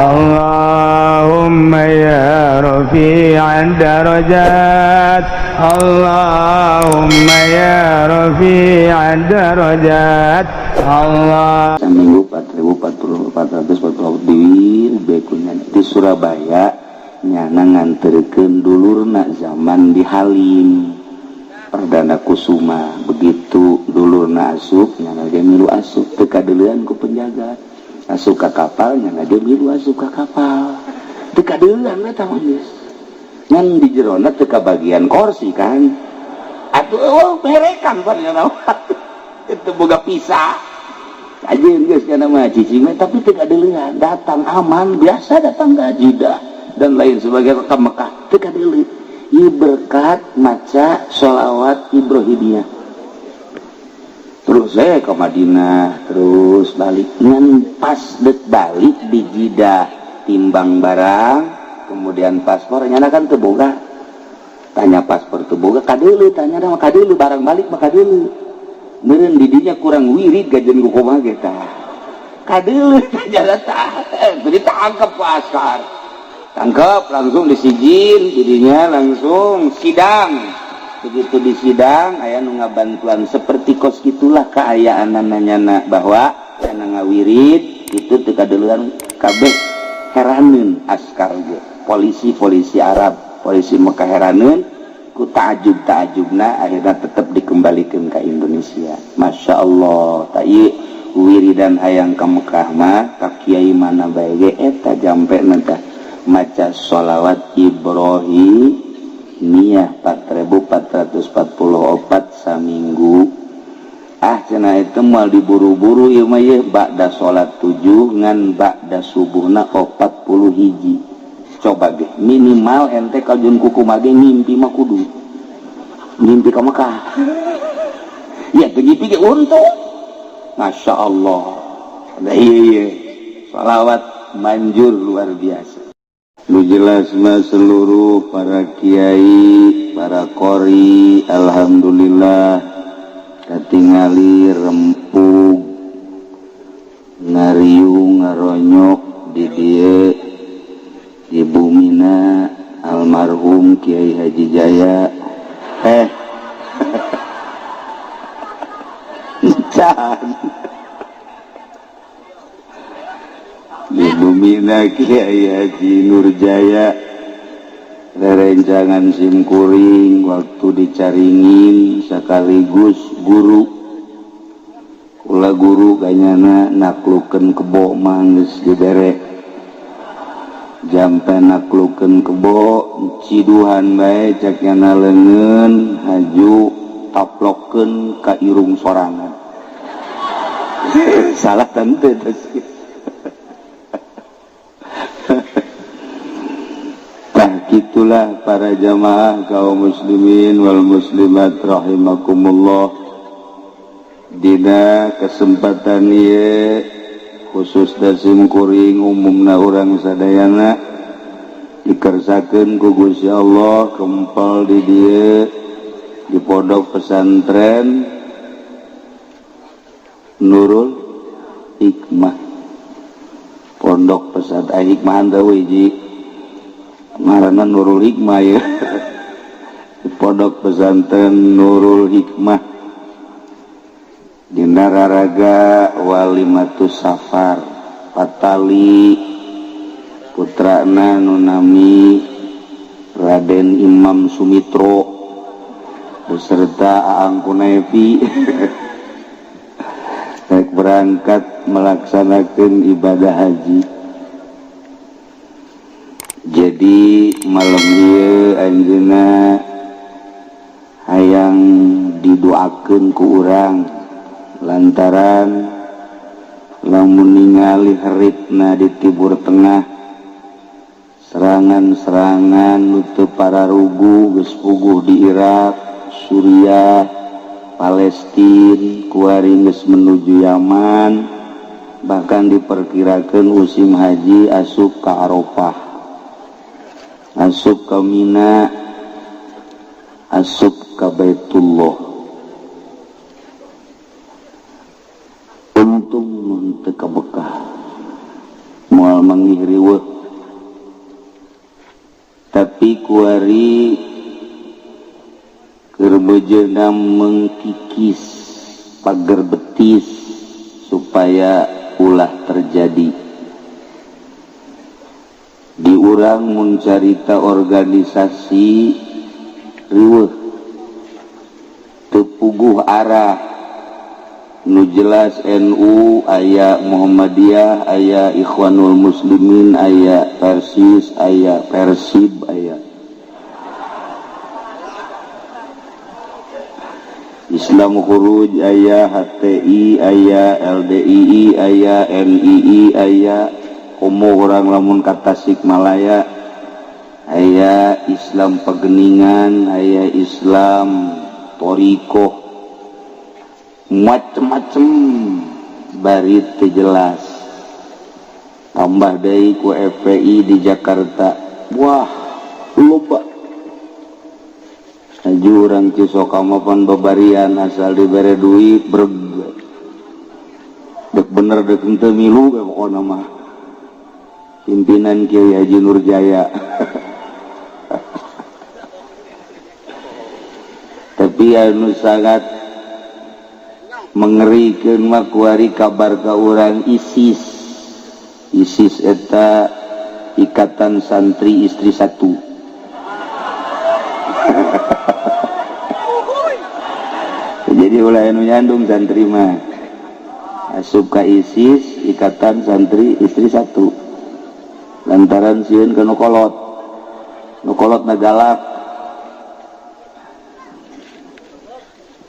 Allahumma ya rafi'ad darajat, Allahumma ya rafi'ad darajat. Allah. Minggu 4440 di di Surabaya nyana nganterkeun dulurna zaman di Halim Perdana Kusuma. Begitu dulurna asup, nyana ge milu asup, teu kadeulean ku penjaga. Asup ka kapal, nyana ge milu asup ka kapal, teu kadeulean eta mah geus. Ngan di jerona teu kabagian kursi kan atuh, oh berekan pan nyana itu boga pisah aja geus kana mah cicing, tapi teu kadeulean. Datang aman, biasa datang ke Jeddah dan lain sebagainya, ke Mekah teu kadeuleun. Ieu berkat maca sholawat Ibrahimiyah. Terus saya ke Madinah, terus balik, ngan pas dek balik di Jeddah timbang barang, kemudian paspor nyana kan teu boga. Tanya paspor teu boga, kadeuleu, tanya mah kadeuleu, barang balik mah kadeuleu. Meureun di dinya kurang wirid gajen ku kumaha ge tah, kadeuleu tanya tah, ditangkap ku askar, tangkap langsung disijil jadinya, langsung sidang. Begitu di sidang aya nu ngabantuan seperti kos gitulah kaayaan nanyana bahwa nyana ngawirid itu teu kadeulean kabeh. Heraneun askar ge, polisi-polisi Arab, polisi Mekah heraneun ku ta'ajub ta'ajubna. Akhirnya tetap dikembalikan ke Indonesia. Masya Allah. Tak ieu wiridan hayang ka Mekah mah ka kiai mana bae ge eta jampe tah maca sholawat Ibrahimiyah 4444 saminggu. Ah, cenah itu moal diburu-buru ieu mah, ieu ba'da salat 7 ngan ba'da subuhna 40 hiji. Coba ge minimal ente kajun kuku mage ngimpi mah kudu ngimpi ka Mekah ya, teu ngimpi ge untung. Masya Allah. Nah, iya, salawat manjur luar biasa. Nu jelas mah seluruh para kiai, para qori, alhamdulillah katingali rempug ngariung ngaronyok di dieu di bumina almarhum Kiai Haji Jaya, eh can di bumina Kiai Haji Nurjaya. Rerencangan simkuring waktu dicaringin sekaligus guru kula, guru kanyana naklukeun kebo mah geus dibere jampe naklukeun kebo ciduhan bae cek nyana leungeun haju taplokeun ka irung sorangan. Salah tentu terus. Tah gitulah para jamaah kaum muslimin wal muslimat rahimakumullah. Dina kesempatan ieu khusus dasim kuring, umumna urang sadayana dikersakeun ku Gusti Allah kempal di dieu di pondok pesantren Nurul Hikmah, pondok pesantren Hikmah teh hiji ngaranna Nurul Hikmah ya, di pondok pesantren Nurul Hikmah dina raraga Walimatus Safar patali putrana nu nami Raden Imam Sumitro beserta Aang Kunevi rek berangkat melaksanakan ibadah haji. Jadi malam ieu anjeunna hayang didoakeun ku urang lantaran lamun ningali heritna di Timur Tengah, serangan-serangan nu teu pararugu geus puguh di Irak, Suriah, Palestina, kuari geus menuju Yaman, bahkan diperkirakan musim haji asup ke Arafah, asup ke Mina, asup ke Baitullah. Untung mun teu ka Mekah. Moal manggih riweuh, tapi kuari keur beujeuna mengkikis pager betis supaya ulah terjadi. Di urang mun carita organisasi riweuh, teu puguh arah. Nu jelas NU aya, Muhammadiyah aya, Ikhwanul Muslimin aya, Persis aya, Persib aya, Islam Khuruj aya, HTI aya, LDII aya, NII aya. Komo urang lamun ka Tasikmalaya aya Islam Pegeningan, aya Islam Toriko, macem-macem, bari teu jelas. Tambah deui ku FPI di Jakarta, wah, loba. Aju urang Cisoka mah pan babarian, asal dibere duit breg, dek bener dek henteu milu we pokona mah pimpinan Kiai Haji Nurjaya. Tapi anu sangat mengerikan mah kuari kabar ka urang ISIS. ISIS eta Ikatan Santri Istri Satu. Jadi ulah anu nyandung santri mah asup ka ISIS, Ikatan Santri Istri Satu, lantaran sieun ka nu kolot, nu kolot na galak.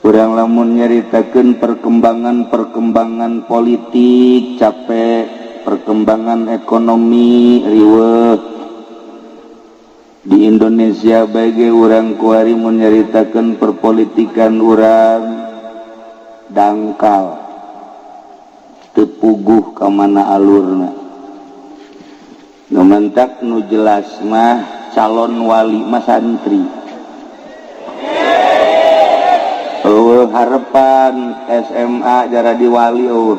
Urang lamun nyaritakeun perkembangan-perkembangan politik capek, perkembangan ekonomi riweuh di Indonesia. Bagi urang kuari mun nyaritakeun perpolitikan urang dangkal, teu puguh ka mana alurna. Nu mantak nu jelas mah calon wali mah santri. Eueuh harapan SMA jaradi wali, eueuh.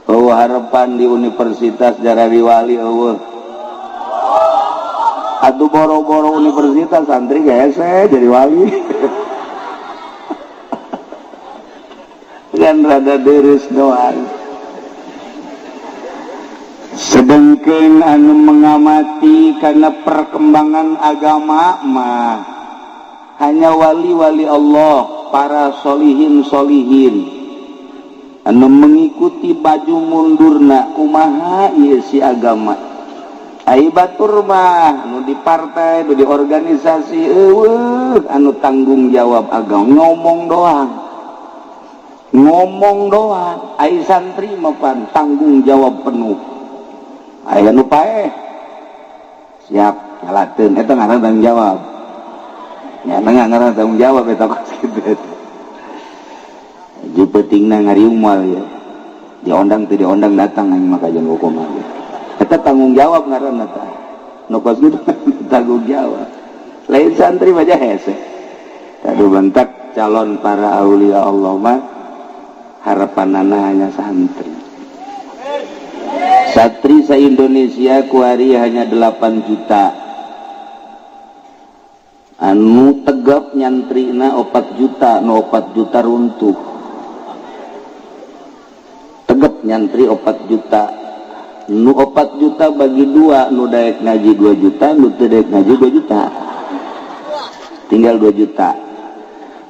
Eueuh harapan di universitas jaradi wali, eueuh. Atuh boro-boro universitas, santri hese jadi wali. Kan rada deres doang. Sedengkeun anu mengamati karena perkembangan agama mah hanya wali-wali Allah, para solihin-solihin anu mengikuti baju mundurna kumaha ieu si agama. Ai batur mah anu di partai, anu di organisasi, eueuh anu tanggung jawab agama, ngomong doang, ngomong doang. Ai santri mah pan tanggung jawab penuh. Aya nu paeh siap nyalateun, eta ngaran tanggung jawab. Nya ngaran tanggung jawab eta kos kitu eta. Jeung pentingna ngariung moal ya. Diondang teu diondang datang aing mah kajian hukum mah. Eta tanggung jawab ngaranna tah. Nu kos kitu tanggung jawab. Lain santri mah hese. Tadu bentak calon para aulia Allah mah harapanana hanya santri. Santri se-Indonesia kuari hanya 8 juta. Anu tegap nyantrina 4 juta, nu 4 juta runtuh. Tegap nyantri 4 juta. Nu 4 juta bagi 2, nu daek ngaji 2 juta, nu teu daek ngaji 2 juta. Tinggal 2 juta.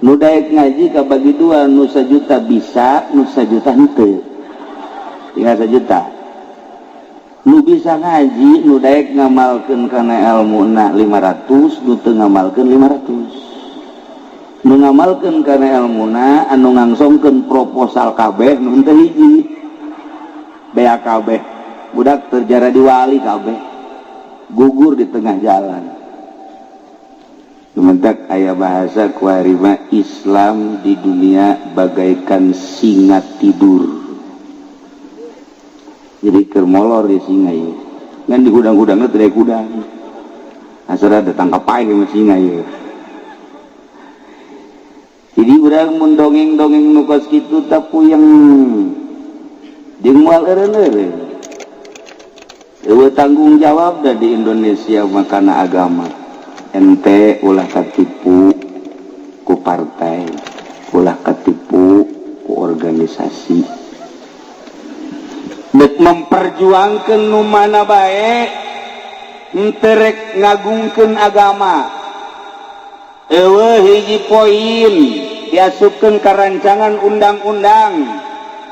Nu daek ngaji ka bagi 2, nu 1 juta bisa, nu 1 juta henteu. Tinggal 1 juta. Nu bisa ngaji, nu daek ngamalkeun kana elmuna 500, nu teu ngamalkeun 500. Nu ngamalkeun kana elmuna anu ngangsongkeun proposal kabeh nu teu hiji. Bea kabeh. Budak terjara di wali kabeh. Gugur di tengah jalan. Mentak aya bahasa kuari mah Islam di dunia bagaikan singa tidur. Jadi keur molor di singa ieu. Ngan di gudang-gudangna teu aya gudang. Asal ada tangkap pae sama singa ieu. Jadi urang mun dongeng-dongeng nu kos kitu tah puyeng. Jeung moal eureun-eureun. Euweuh tanggung jawab da di Indonesia makana agama. Ente ulah katipu ku partai, ulah katipu ku organisasi. Dek memperjuangkan nu mana bae, henteu rek ngagungkeun agama. Euweuh hiji poin diasupkeun ka rancangan undang-undang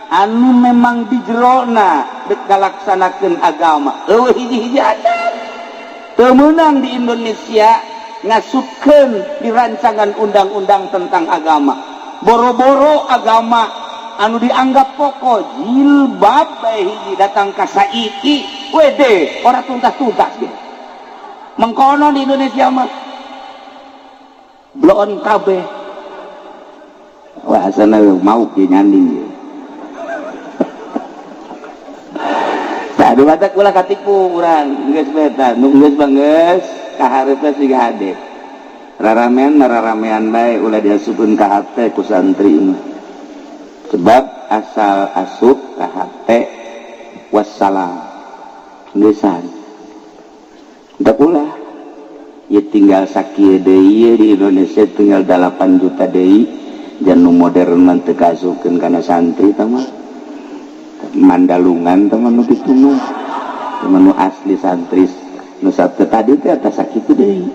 anu memang di jerona dek ngalaksanakeun agama. Euweuh hiji-hiji acan. Teu meunang di Indonesia ngasupkeun di rancangan undang-undang tentang agama. Boro-boro agama anu dianggap pokok jilbab bae hiji datang ka saiki wede ora tuntas-tuntas gitu. Mengkono di Indonesia mah bloon kabeh. Wah, asana mau ki nyanding ieu. Tah batak ulah katipu urang geus beta nu geus bangeus kaharepna siga hade. Raramean mah raramean bae ulah diasupkeun ka hate ku santri mah. Sebab asal asup ka hate wassalam. Geusan. Da ulah ya tinggal sakieu deui di Indonesia tinggal 8 juta deui jan nu modern mah teu kaasupkeun kana santri tah mah. Mandalungan tah mah nu kitu mah. Tah nu asli santri nu tadi teh atas sakitu deui.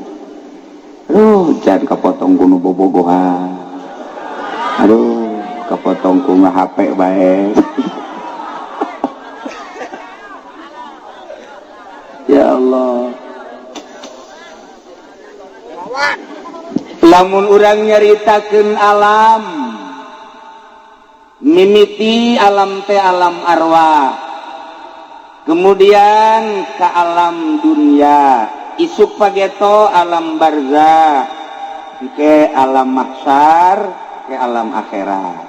Aduh, jangan kepotong ku nu bobogohan. Aduh, kepotong ku HP bae. Ya Allah. Lamun urang nyaritakeun alam, mimiti alam teh alam arwah, kemudian ke alam dunia, isuk pageto alam barzah, ke alam mahsyar, ke alam akhirat.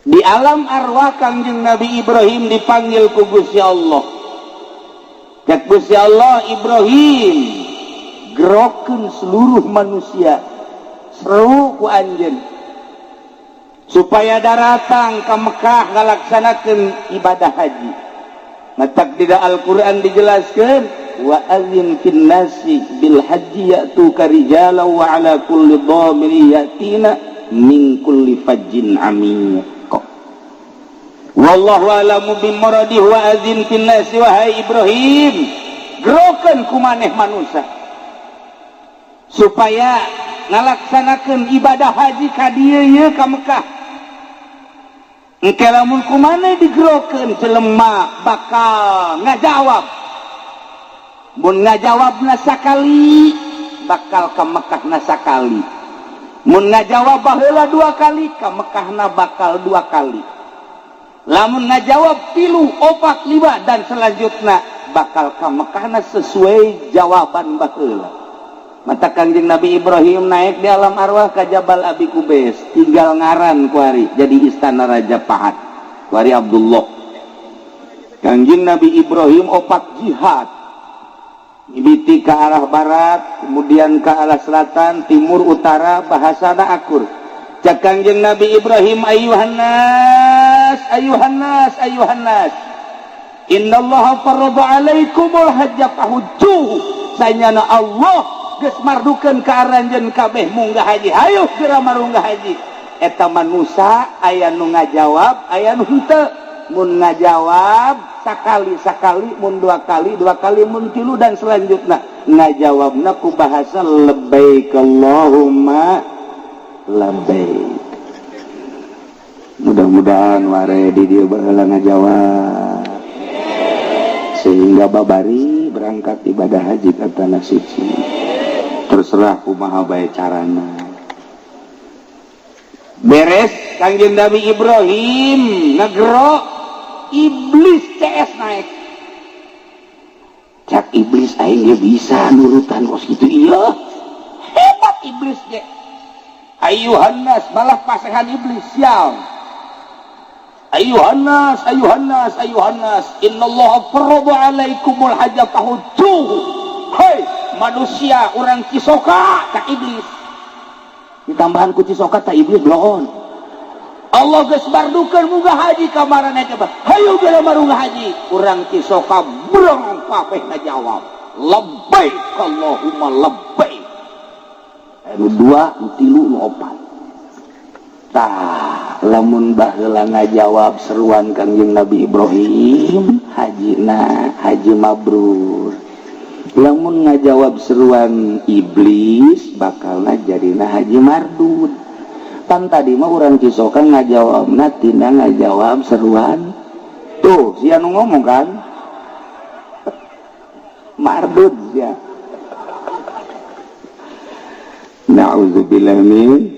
Di alam arwah Kangjeng Nabi Ibrahim dipanggil ku Gusti Allah. Cek Gusti Allah, Ibrahim gerokeun seluruh manusia seru ku anjeun supaya daratang ke Mekah ngalaksanakeun ibadah haji. Matak di Al-Qur'an dijelaskeun wa adzin fin nasi bil haji ya'tuka rijala wa ala kulli dhamiri ya'tina min kulli fajjin amiq. Wallahu a'lamu bimuradihi wa adzin fin nasi wahai Ibrahim gerokeun ku maneh manusia supaya ngalaksanakeun ibadah haji ka dieu ieu ka Mekah. Engke lamun ku maneh digerokeun jelema bakal ngajawab. Mun ngajawabna sakali bakal ka Mekahna sakali. Mun ngajawab baheula dua kali ka Mekahna bakal dua kali. Lamun ngajawab 3, 4, 5 dan selanjutnya bakal ka Mekahna sesuai jawaban baheula. Mata Kangjeng Nabi Ibrahim naik di alam arwah ke Jabal Abi Kubais, tinggal ngaran kuari jadi istana Raja Fahad, kuari Abdullah. Kangjeng Nabi Ibrahim opat jihad, mimiti ke arah barat, kemudian ke arah selatan, timur, utara, bahasana akur. Cak Kangjeng Nabi Ibrahim, ayuhan nas, ayuhan nas, ayuhan nas, innallaha farrada alaikumul hajja fahujjuhu. Sanyana Allah geus mardukeun ka aranjeun kabeh munggah haji, hayu geura marunggah haji. Eta manusa aya nu ngajawab, aya nu henteu. Mun ngajawab sakali-sakali, mun dua kali, dua kali, mun tilu dan selanjutnya ngajawabna ku bahasa labbaik Allahumma labbaik. Mudah-mudahan ware di dieu baheula ngajawab sehingga babari berangkat ibadah haji ke tanah suci. Terserah kumaha bae carana. Beres Kangjeng Nabi Ibrahim ngegero, iblis CS naik. Cak iblis aing ge bisa nurutan kos kitu ieu. Hebat iblis ge. Ayuhan nas, malah pasehan iblis sial. Ayuhan nas, ayuhan nas, ayuhan nas, innallaha farrada alaikumul hajja fahujjuhu. Hei manusia orang Cisoka, cak iblis. Ditambahan ku Cisoka tak iblis bloon. Allah geus mardukeun munggah haji ka maraneh coba. Hayu geura marunggah haji. Urang Cisoka brong kabeh ngajawab. Labbaik Allahumma labbaik. Anu dua, nu tilu, nu opat. Tah, lamun baheula ngajawab seruan Kangjeng Nabi Ibrahim, hajina haji mabrur. Lamun ngajawab seruan iblis, bakalna jadina haji mardud. Pan tadi mah urang Cisoka ngajawabna tina ngajawab seruan. Tuh, sia nu ngomong kan? Mardud sia. Na'udzubillah min.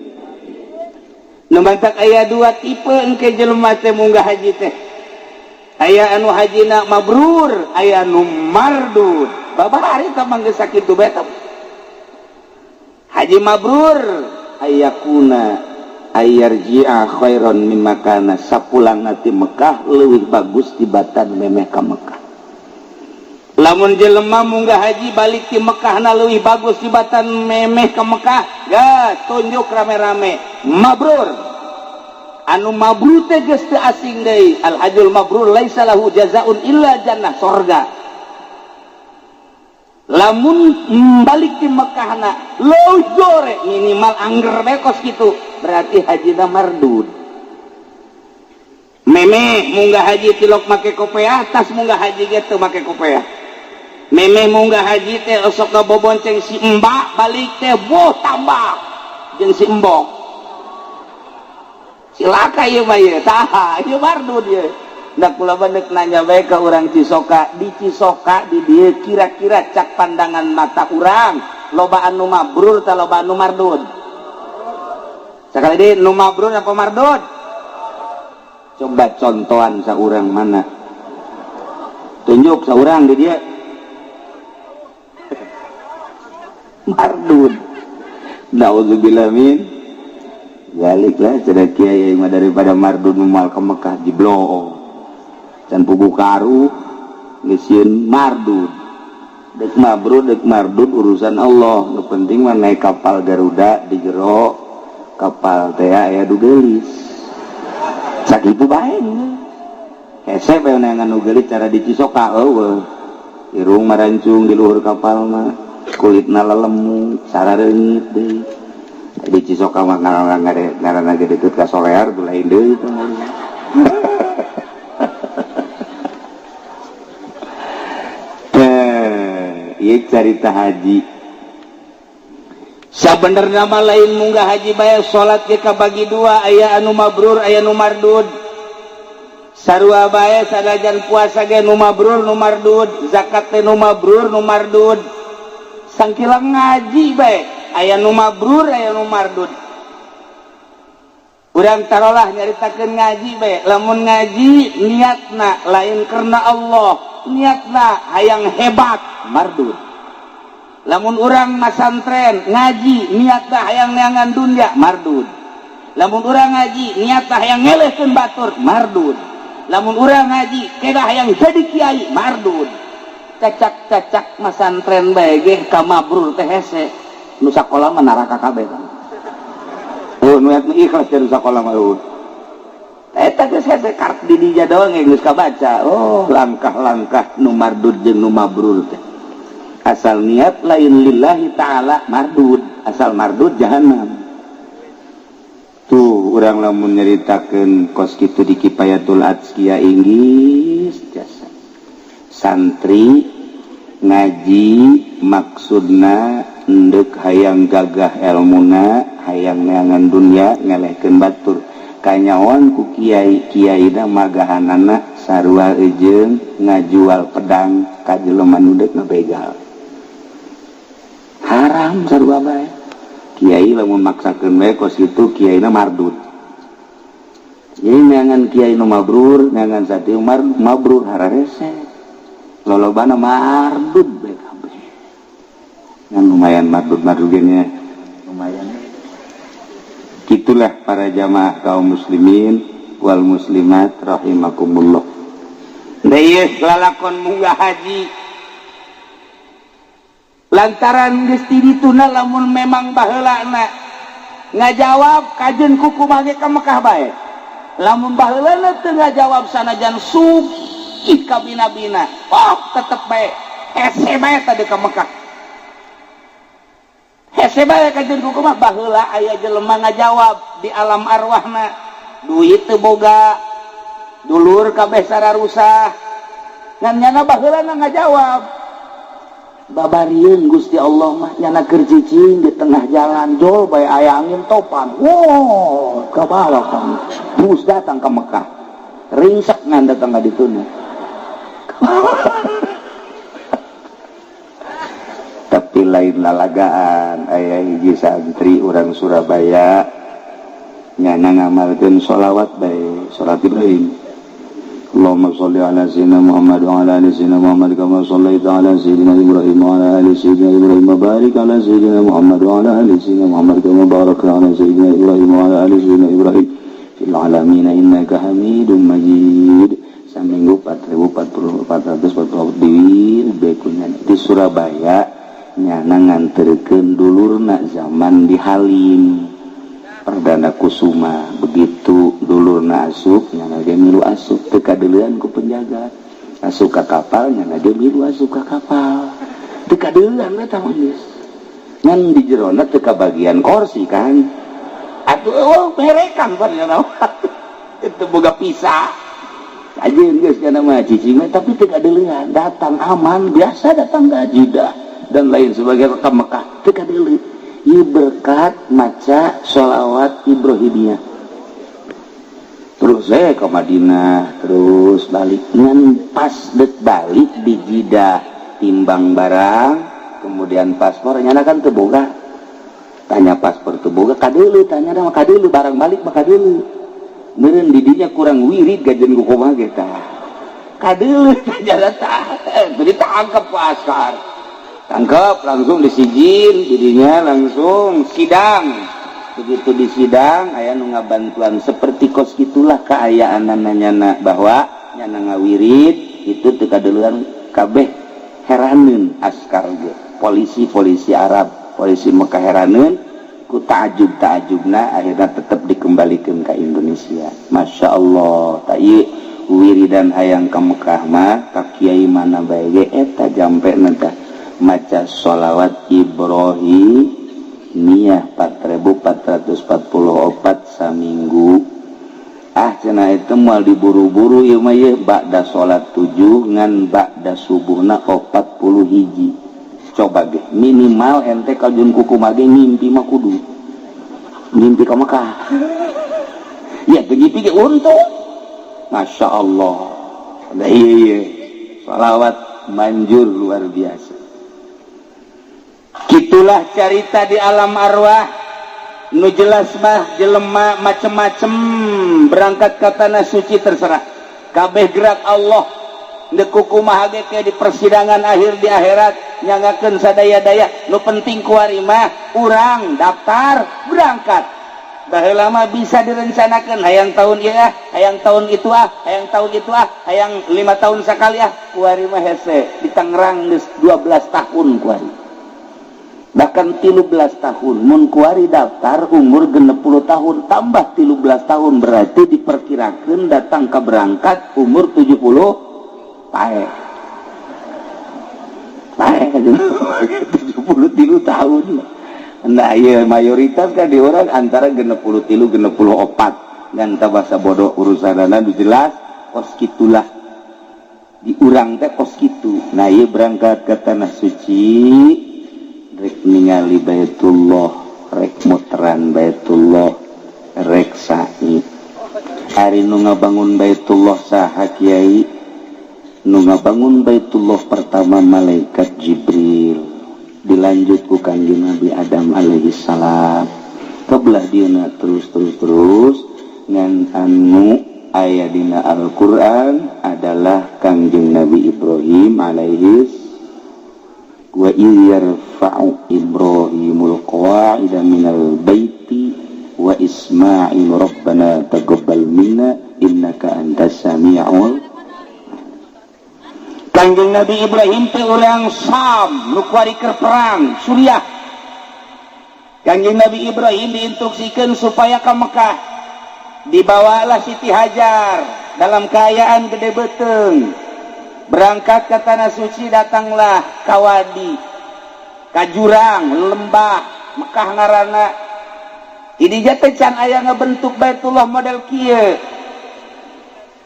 Nu mantak aya dua tipe engke jelema teh munggah haji teh. Aya anu hajina mabrur, aya anu mardud. Babari tah mah geus sakitu bae teh. Haji mabrur ayakuna ayarji'a khairan mimma kana, sapulangna ti Mekah leuwih bagus tibatan memeh ka Mekah. Lamun jelema munggah haji balik ti Mekahna leuwih bagus tibatan memeh ka Mekah, gas tunjuk rame-rame mabrur. Anu mabrur teh geus teu asing deui, al hajjul mabrur laisa lahu jazaun illa jannah, sorga. Lamun balik ti Mekahna leuwih jore minimal angger bae kos kitu, berarti hajina mardud. Memeh munggah haji tilok make kopeah, tas munggah haji ge teu make kopeah. Memeh munggah haji teh osok ngabobonceng si embak, balik teh boh tambah jeung si embok. Cilaka ieu mah ieu, tah ieu mardud ieu. Ndak kula mah nanya bae ka urang Cisoka, di Cisoka di dieu kira-kira cak pandangan mata urang loba anu mabrur ta loba anu mardud? Sakali deui, nu mabrur apa mardud? Coba contohan saurang mana? Tunjuk saurang di dieu. Mardud. Nauzubillah min zaliklah cenah kiai mah, daripada mardud moal ka Mekah jiblo. Can puguh karu geus sieun mardud. Dek mabrur dek mardud urusan Allah. Nu penting mah naik kapal Garuda di jero kapal teh aya du geulis. Sakitu bae. Hese bae neangan nu geulis cara di Cisoka eueuh. Irung marancung di luhur kapal mah, kulitna lelemu, sarareungit deui. Di Cisoka mah ngaranna ge deukeut ka Solear tuh lain deui teh. Ieu carita haji. Sabenerna mah lain munggah haji bae, salat ge kabagi dua, aya anu mabrur aya nu mardud. Sarua bae sanajan puasa ge nu mabrur nu mardud, zakat teh nu mabrur nu mardud. Sangkilang ngaji bae aya nu mabrur aya nu mardud. Urang tarolah nyaritakeun ngaji bae, lamun ngaji niatna lain karena Allah, niatna hayang hebat mardud. Lamun urang masantren ngaji niatna hayang neangan dunia mardud. Lamun urang ngaji niatna hayang ngelehkeun batur mardud. Lamun urang ngaji kedah hayang jadi kiai mardud. Cacak-cacak masantren bae ge ka mabrur teh hese. Nu sakola mah neraka kabeh kan. Oh, nu ikhlas jadi sakola mah eueuh. Eta geus hese kart di dinya doang geus kabaca. Oh, langkah-langkah nu mardud jeung nu mabrur teh. Asal niat lain lillahi ta'ala mardud, asal mardud jahanam. Tuh urang lamun nyaritakeun kos kitu di Kifayatul Adzkiya Inggris jasa. Santri ngaji maksudna endek hayang gagah elmuna, hayang neangan dunia ngelehkeun batur. Kanyawan ku kiai kiaina magahanana sarua eujeung ngajual pedang ka jelema nu deuk ngabegal. Haram sarua bae. Kiai lamun maksakeun bae kos kitu kiaina mardud. Jadi neangan kiai nu mabrur, neangan santri mabrur hararese. Lolobana mardud bae kabeh. Ngan lumayan mardud-mardud ge nya. Lumayan. Itulah para jamaah kaum muslimin wal muslimat rahimakumullah. Deui lalakon munggah haji. Lantaran geus ti dituna lamun memang baheulana ngajawab kajeun kuku mage ka Mekah bae. Lamun baheulana teu ngajawab sanajan sugih kabina-bina, oh tetep bae hese bae tadi ka Mekah. Hese bae kajeun kumaha baheula aya jelema ngajawab di alam arwahna, duit teu boga, dulur kabeh sararusah. Ngan nyana baheulana ngajawab. Babarieun Gusti Allah mah nyana keur cicing di tengah jalan jol bae aya angin topan. Wow, kabawa kan. Terus datang ke Mekah. Ringsek ngan datang ka dituna. Tapi lain lalagaan aya hiji santri urang Surabaya nyana ngamalkeun sholawat bae, sholat Ibrahim. Allahumma sholli ala sayyidina Muhammad wa ala ali sayyidina Muhammad kama shallaita ala sayyidina Ibrahim wa ala ali sayyidina Ibrahim wa barik ala sayyidina Muhammad wa ala ali sayyidina Muhammad kama barakta ala sayyidina Ibrahim wa ala ali sayyidina Ibrahim fil alamin innaka Hamidum Majid. Saminggu 4440 diwir bekunya di Surabaya nyana nganterkeun dulurna zaman di Halim Perdana Kusuma. Begitu dulurna asup nyana ge milu asup, teu kadeulean ku penjaga. Asup ka kapal nyana ge milu asup ka kapal, teu kadeulean eta mah geus. Ngan di jerona teu kabagian kursi kan atuh, oh berekan pan nyana itu boga pisah ajeun geus nyana mah cicing, tapi teu kadeulean, datang aman biasa, datang ka Jeddah dan lain sebagainya ke Mekah teu kadeulean. Ieu berkat maca sholawat Ibrahimiyah. Terus saya ke Madinah, terus balik. Ngan pas dek balik di Jeddah timbang barang, kemudian paspor nyana kan teu boga. Tanya paspor teu boga, kadeuleu tanya mah kadeuleu barang balik mah kadeuleu. Meureun di dinya kurang wirid gajen ku kumaha ge tah. Kadeuleu tanya tah, ditangkap ku askar. Tangkap langsung disijil, didinya langsung sidang. Begitu di sidang aya nu ngabantuan seperti kos gitulah kaayaan nyana bahwa nyana ngawirid itu teu kadeulean kabeh heraneun askar ge. Polisi-polisi Arab, polisi Mekah heraneun ku ta'ajub-ta'ajubna, akhirnya tetap dikembalikan ke Indonesia. Masya Allah, tak ieu wiridan hayang ka Mekah mah ka kiai mana bae ge eta jampe tah maca sholawat Ibrahimiyah 4444 saminggu. Ah cenah itu moal diburu-buru ieu mah ieu ba'da salat 7 ngan ba'da subuhna 40 hiji. Coba ge minimal ente kajeun kuku mage ngimpi mah kudu ngimpi ka Mekah. Ya teu ngimpi ge untung. Masya Allah. Nah, iya, sholawat manjur luar biasa. Gitulah carita di alam arwah. Nu jelas mah jelema macem-macem berangkat ke tanah suci terserah. Kabeh gerak Allah. Ndek kumaha ge ke di persidangan akhir di akhirat nyangakeun sadaya-daya. Nu penting kuari mah urang daftar berangkat. Baheula mah bisa direncanakeun hayang tahun ieu ah, hayang tahun itu ah, hayang tahun itu ah, hayang 5 tahun sekali ah. Kuari mah hese di Tangerang geus 12 tahun kuari. Bahkan 13 tahun mun kuari daftar umur 60 tahun tambah 13 tahun berarti diperkirakan datang ke berangkat umur 70 pae. Pae 73 tahun. Nah iya mayoritas kan di orang antara 63 64 dan bahasa bodoh urusanana nu jelas kos kitulah di urang teh kos kitu. Nah iya berangkat ke tanah suci rek ningali Baitullah, rek muteran Baitullah, rek sa'i. Ari nu ngabangun Baitullah saha kiai? Nu ngabangun Baitullah pertama malaikat Jibril, dilanjut ku Kanjeng Nabi Adam alaihi salam. Kebelah dieuna terus terus terus ngan anu aya dina Al-Qur'an adalah Kangjeng Nabi Ibrahim alaihi wa idh yarfa'u Ibrahimul qawa'ida minal baiti wa Ismail rabbana taqabbal minna innaka antas samiul. Kangjeng Nabi Ibrahim teh urang Sam nu kuari keur perang Suriah. Kangjeng Nabi Ibrahim diinstruksikeun supaya ka Mekah. Dibawalah Siti Hajar dalam keadaan gede beteng, berangkat ke tanah suci. Datanglah ka wadi, ka jurang lembah Mekah ngaranna. Ini teh can aya ngabentuk Baitullah model kieu.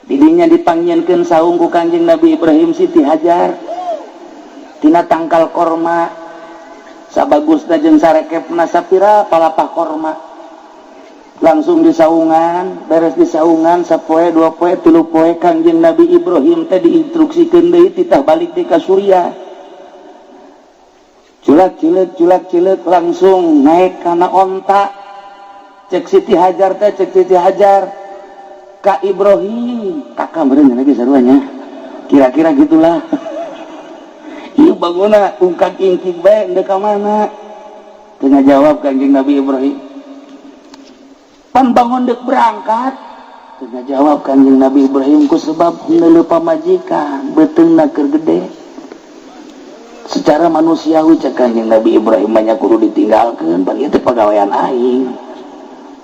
Didinya dipanggilkeun saung ku Kanjeng Nabi Ibrahim Siti Hajar tina tangkal korma, sabagusna jeung sarekepna sapira palapah korma, langsung disaungan. Beres disaungan sapoe, 2 poe, 3 poe, Kanjeng Nabi Ibrahim teh diinstruksikeun deui, titah balik di ka Suriah. Culak cileuk, culak cileuk, langsung naik kana onta. Cek Siti Hajar teh, cek Siti Hajar ka Ibrahim, kakak meureun lagi saruanya, kira-kira gitulah. Ieu bangunna ungkag ingkig bae, ndek ka mana? Teu jawab Kanjeng Nabi Ibrahim. Pan bangun dek berangkat, teu jawab Kanjeng Nabi Ibrahim, ku sebab neuleuh pamajikan beuteungna keur gede. Secara manusiawi, cek Kanjeng Nabi Ibrahim, banyak kudu ditinggalkeun, pan ieu teh pagawean aing,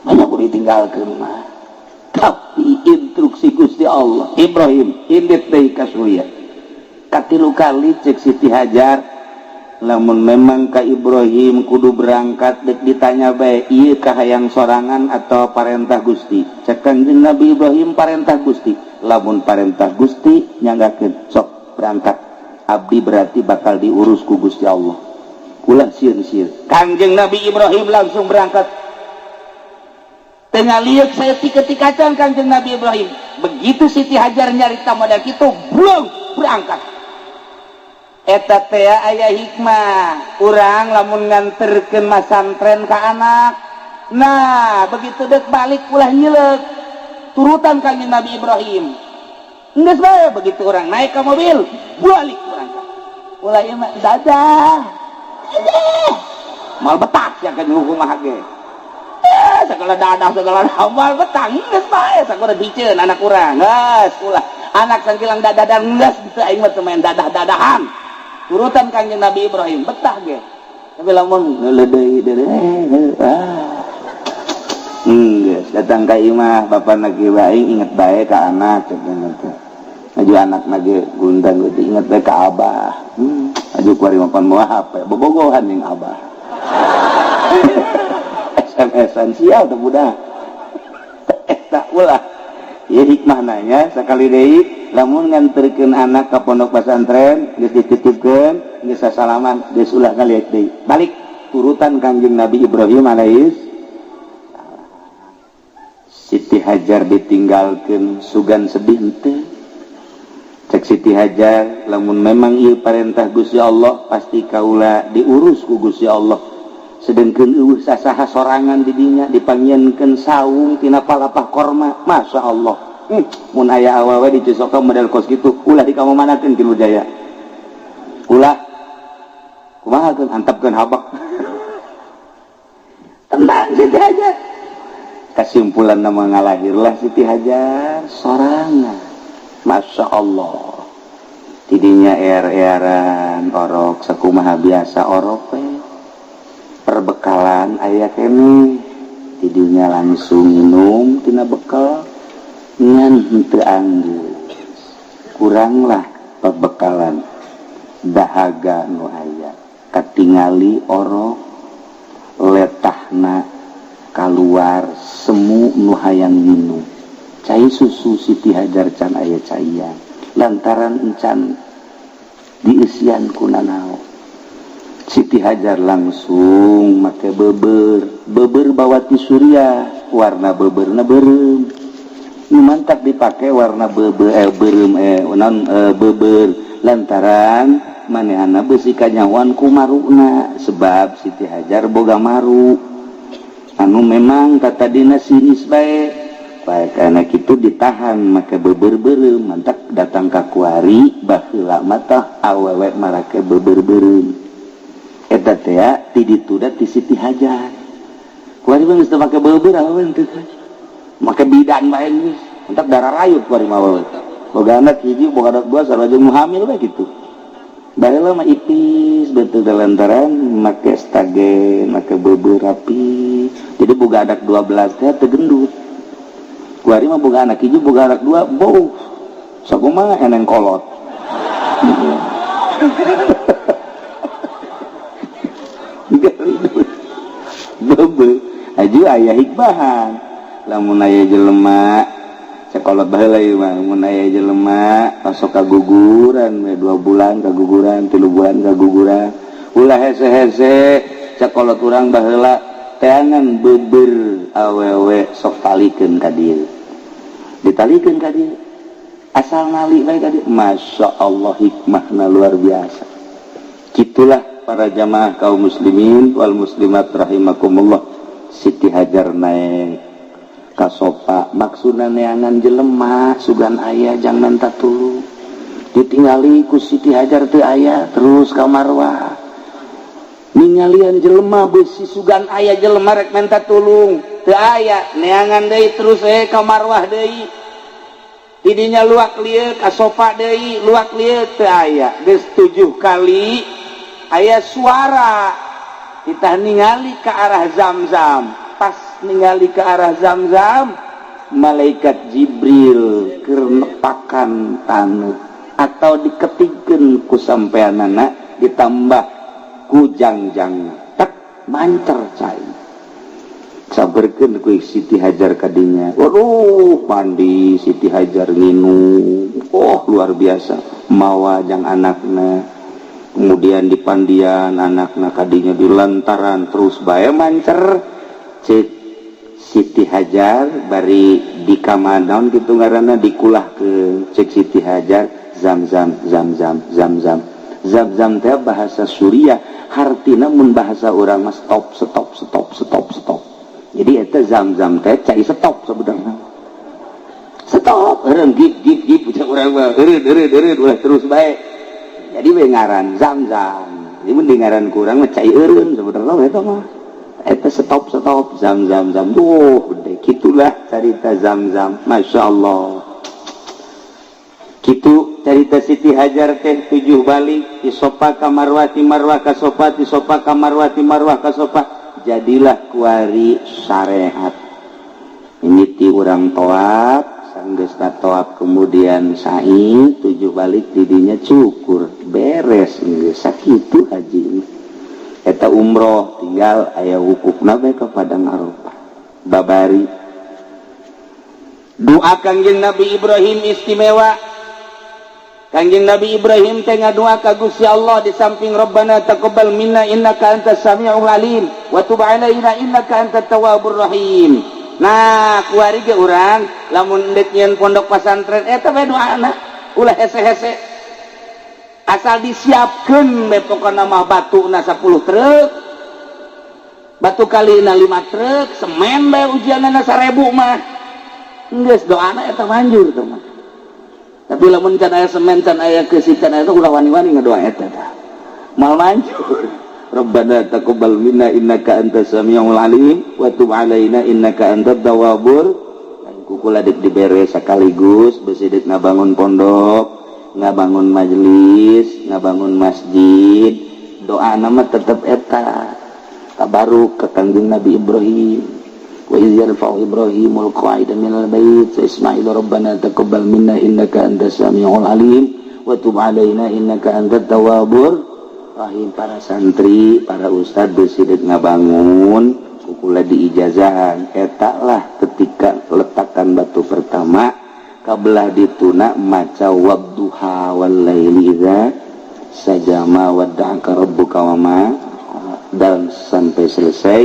banyak kudu ditinggalkeun mah. Tapi instruksi Gusti Allah, "Ibrahim, indit deui ka Suriah." Katilu kali cek Siti Hajar, lamun memang ka Ibrahim kudu berangkat, dek ditanya bae, ieu kahayang sorangan atau parentah Gusti? Cek Kanjeng Nabi Ibrahim, parentah Gusti. Lamun parentah Gusti, nyanggakeun sok berangkat, abdi berarti bakal diurus ku Gusti Allah, ulah sieun-sieun. Kanjeng Nabi Ibrahim langsung berangkat. Tengah lihat saya ketika can Kanjeng Nabi Ibrahim, begitu Siti Hajar nyarita modal kitu, belum berangkat. Eta teh aya hikmah urang lamun nganterkeun masantren ka anak. Nah, begitu dek balik ulah nyilek, turutan Kanjeng Nabi Ibrahim. Geus bae, begitu orang naik ke mobil, balik berangkat. Ulah ieu mah dadah dadah, mal betah ya kan hukum ge. Eh, segala dadah, segala moal betah. Geus bae, sakuda diceun anak urang. Geus ulah anak sangkilang dadah dan geus teu, aing mah teu main dadah-dadahan. Turutan Kanjeng Nabi Ibrahim, betah ge. Tapi lamun ngeuleudeuy deui, ah geus datang ka imah bapak lagi bae, inget bae ka anak, cek teh. Aju anak lagi gundang gitu, inget bae ka abah. Aju kuari mapan moal HP bobogohan jeung abah, SMS-an, sial teh budak eta. Ulah ya, hikmah nanya sekali deui, lamun nganterkeun anak ka pondok pesantren, geus dititipkeun, geus sasalaman, geus ulah ngaliat deui, balik turutan Kanjeng Nabi Ibrahim alaihis. Siti Hajar ditinggalkeun, sugan sedih henteu? Cek Siti Hajar, lamun memang ieu parentah Gusti Allah, pasti kaula diurus ku Gusti Allah. Sedangkan eueuh sasaha, sorangan di dinya, dipanggieunkeun saung tina palapah korma, Masya Allah. Mun aya awewe di Cisoka model kos kitu, ulah di kamu manakeun ti Jaya, ulah. Kumaha keun antepkeun habak. Tenang Siti Hajar. Kesimpulan nama, ngalahirlah Siti Hajar sorangan. Masya Allah, tidinya er-eran orok sakumaha biasa orok we. Perbekalan aya kene, tidinya langsung minum tina bekal, ngan henteu anggeus, kuranglah perbekalan, dahaga nu aya. Katingali orok letahna keluar semu nu hayang minum cai susu. Siti Hajar can aya caian lantaran encan diisian ku nanaon. Siti Hajar langsung make beber, beber bawa ti Suriah, warna beberna beureum. Nu mantap dipakai warna beber, beureum, non beber, lantaran manehana besi kanyawan ku maruna, sebab Siti Hajar boga maru anu memang kata dina sinis bae bae. Karena itu ditahan make beber beureum. Mantap datang ka kuari, baheula mata awewe marake beber beureum. Eta teh ti ditu da ti Siti Hajar. Kuari mah geus teu make beber, awewe teu make bidan bae geus. Mantap darah rayut kuari mah awewe. Boga anak hiji, boga anak dua, sarua jeung hamil bae kitu. Baheula mah ipis betul lantaran make stagen, make beber rapi. Jadi boga anak 12 teh teu gendut. Kuari mah boga anak hiji, boga anak dua, bau sakumaha eneng kolot. Bebe aju aya hikmahan. Lamun aya jelema sekolah baheula ieu mah, mun aya jelema masuk kaguguran we 2 bulan kaguguran, 3 bulan kaguguran, ulah hese-hese. Sekolah urang baheula teangan beber awewe sok talikeun ka dieu, ditalikeun ka dieu, asal nali bae ka dieu. Masya Allah, hikmahna luar biasa. Kitulah para jamaah kaum muslimin wal muslimat rahimakumullah. Siti Hajar naik ka Sofa, maksudna neangan jelema sugan aya jang menta tulung, ditinggali ku Siti Hajar teu aya, terus ka Marwah ningalian jelema beusi sugan aya jelema rek menta tulung teu aya, neangan deui terus ka Marwah deui, tidinya luak lieu ka Sofa deui, luak lieu teu aya. Geus 7 kali aya suara, kita ningali ke arah Zam-Zam. Pas ningali ke arah Zam-Zam, malaikat Jibril keur nepakan taneuh atau diketikkeun ku sampeanana, ditambah ku jangjang tak mancer cai. Saberkeun ku Siti Hajar kadinya. Waduh, mandi Siti Hajar nginum, oh luar biasa, mawa jang anakna. Kemudian di pandian anakna kadinya di lantaran terus bae mancer. Cek Siti Hajar bari di kamadaun kitu ngaranna dikulah ke cek Siti Hajar, Zam-Zam Zam-Zam Zam-Zam Zam-Zam teh bahasa Suriah, hartina mun bahasa urang mah stop stop stop stop stop. Jadi eta Zam-Zam teh cai stop sebenarnya, stop eureun gip gip gip cek urang mah, eureun eureun eureun ulah terus bae. Jadi we ngaran Zam-Zam. Ini mun ngaran kurang mah cai eureun sebenarnya eta mah. Eta stop stop Zam Zam Zam. Duh, gede kitulah carita Zam-Zam. Masya Allah. Kitu carita Siti Hajar teh 7 balik ti Sofa ka Marwah, ti Marwah ka Sofa, ti Sofa ka Marwah, ti Marwah ka Sofa. Jadilah kuari syariat. Ini ti urang toab, sanggeusna toab kemudian sa'i 7 balik didinya cukur beres geus sakitu haji. Eta umroh tinggal aya wukufna bae ka Padang Arafah. Babari doa Kangjeng Nabi Ibrahim istimewa. Kangjeng Nabi Ibrahim teh ngadoa ka Gusti Allah di samping Rabbana taqabbal minna innaka antas samiul alim wa tub alaina innaka antat tawwabur rahim. Nah, kuari ge urang lamun deuk nyieun pondok pasantren eta bae doana, ulah hese-hese. Asal disiapkeun bae pokona mah batuna 10 truk, batu kalina 5 truk, semen bae ujianna 1000 mah. Geus doana eta manjur teh mah. Tapi lamun can aya semen, can aya keusik, can aya ulah wani-wani ngadoa eta tah. Moal manjur. Rabbana taqabbal minna innaka antas samiul alim wa tub alaina innaka antat tawwabur. Kukula dek dibere sekaligus besi dek ngabangun pondok, ngabangun majelis, ngabangun masjid. Doa nama tetep eta tabaruk ke Kangjeng Nabi Ibrahim. Wa iz yarfa'u Ibrahimul qa'ida minal bait wa Ismail rabbana taqabbal minna innaka antas samiul alim wa tub alaina innaka antat tawwabur rahim. Para santri, para ustad besi dek ngabangun kukula diijazahan eta lah ketika letakkan batu pertama kabelah dituna maca wadduha wal laili idza sajama wadda'aka rabbuka wama dan sampai selesai.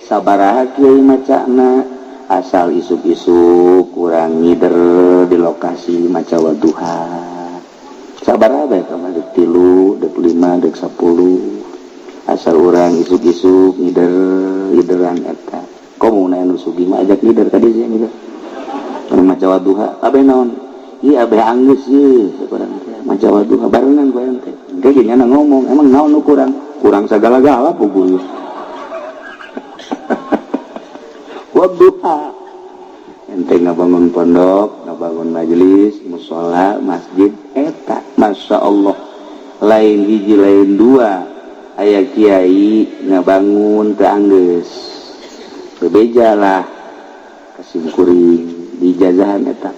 Sabaraha kiai macana asal isuk-isuk kurang ngider di lokasi maca wadduha sabaraha bae mah, dek 3, dek 5, dek 10, asal urang isuk-isuk ngider ngideran eta. Komo anu sugih mah ajak ngider tadi sih, ngider maca wadduha abe naon ieu, abe anggeus ieu urang teh maca wadduha barengan ku urang teh. Ge nya ngomong emang naon nu kurang, kurang sagala-gala puguh. Wadduha ente ngabangun pondok, ngabangun majelis, musola, masjid eta Masya Allah lain hiji lain dua aya kiai ngabangun teu anggeus bebeja lah kasimkuring di Diijazahan eta.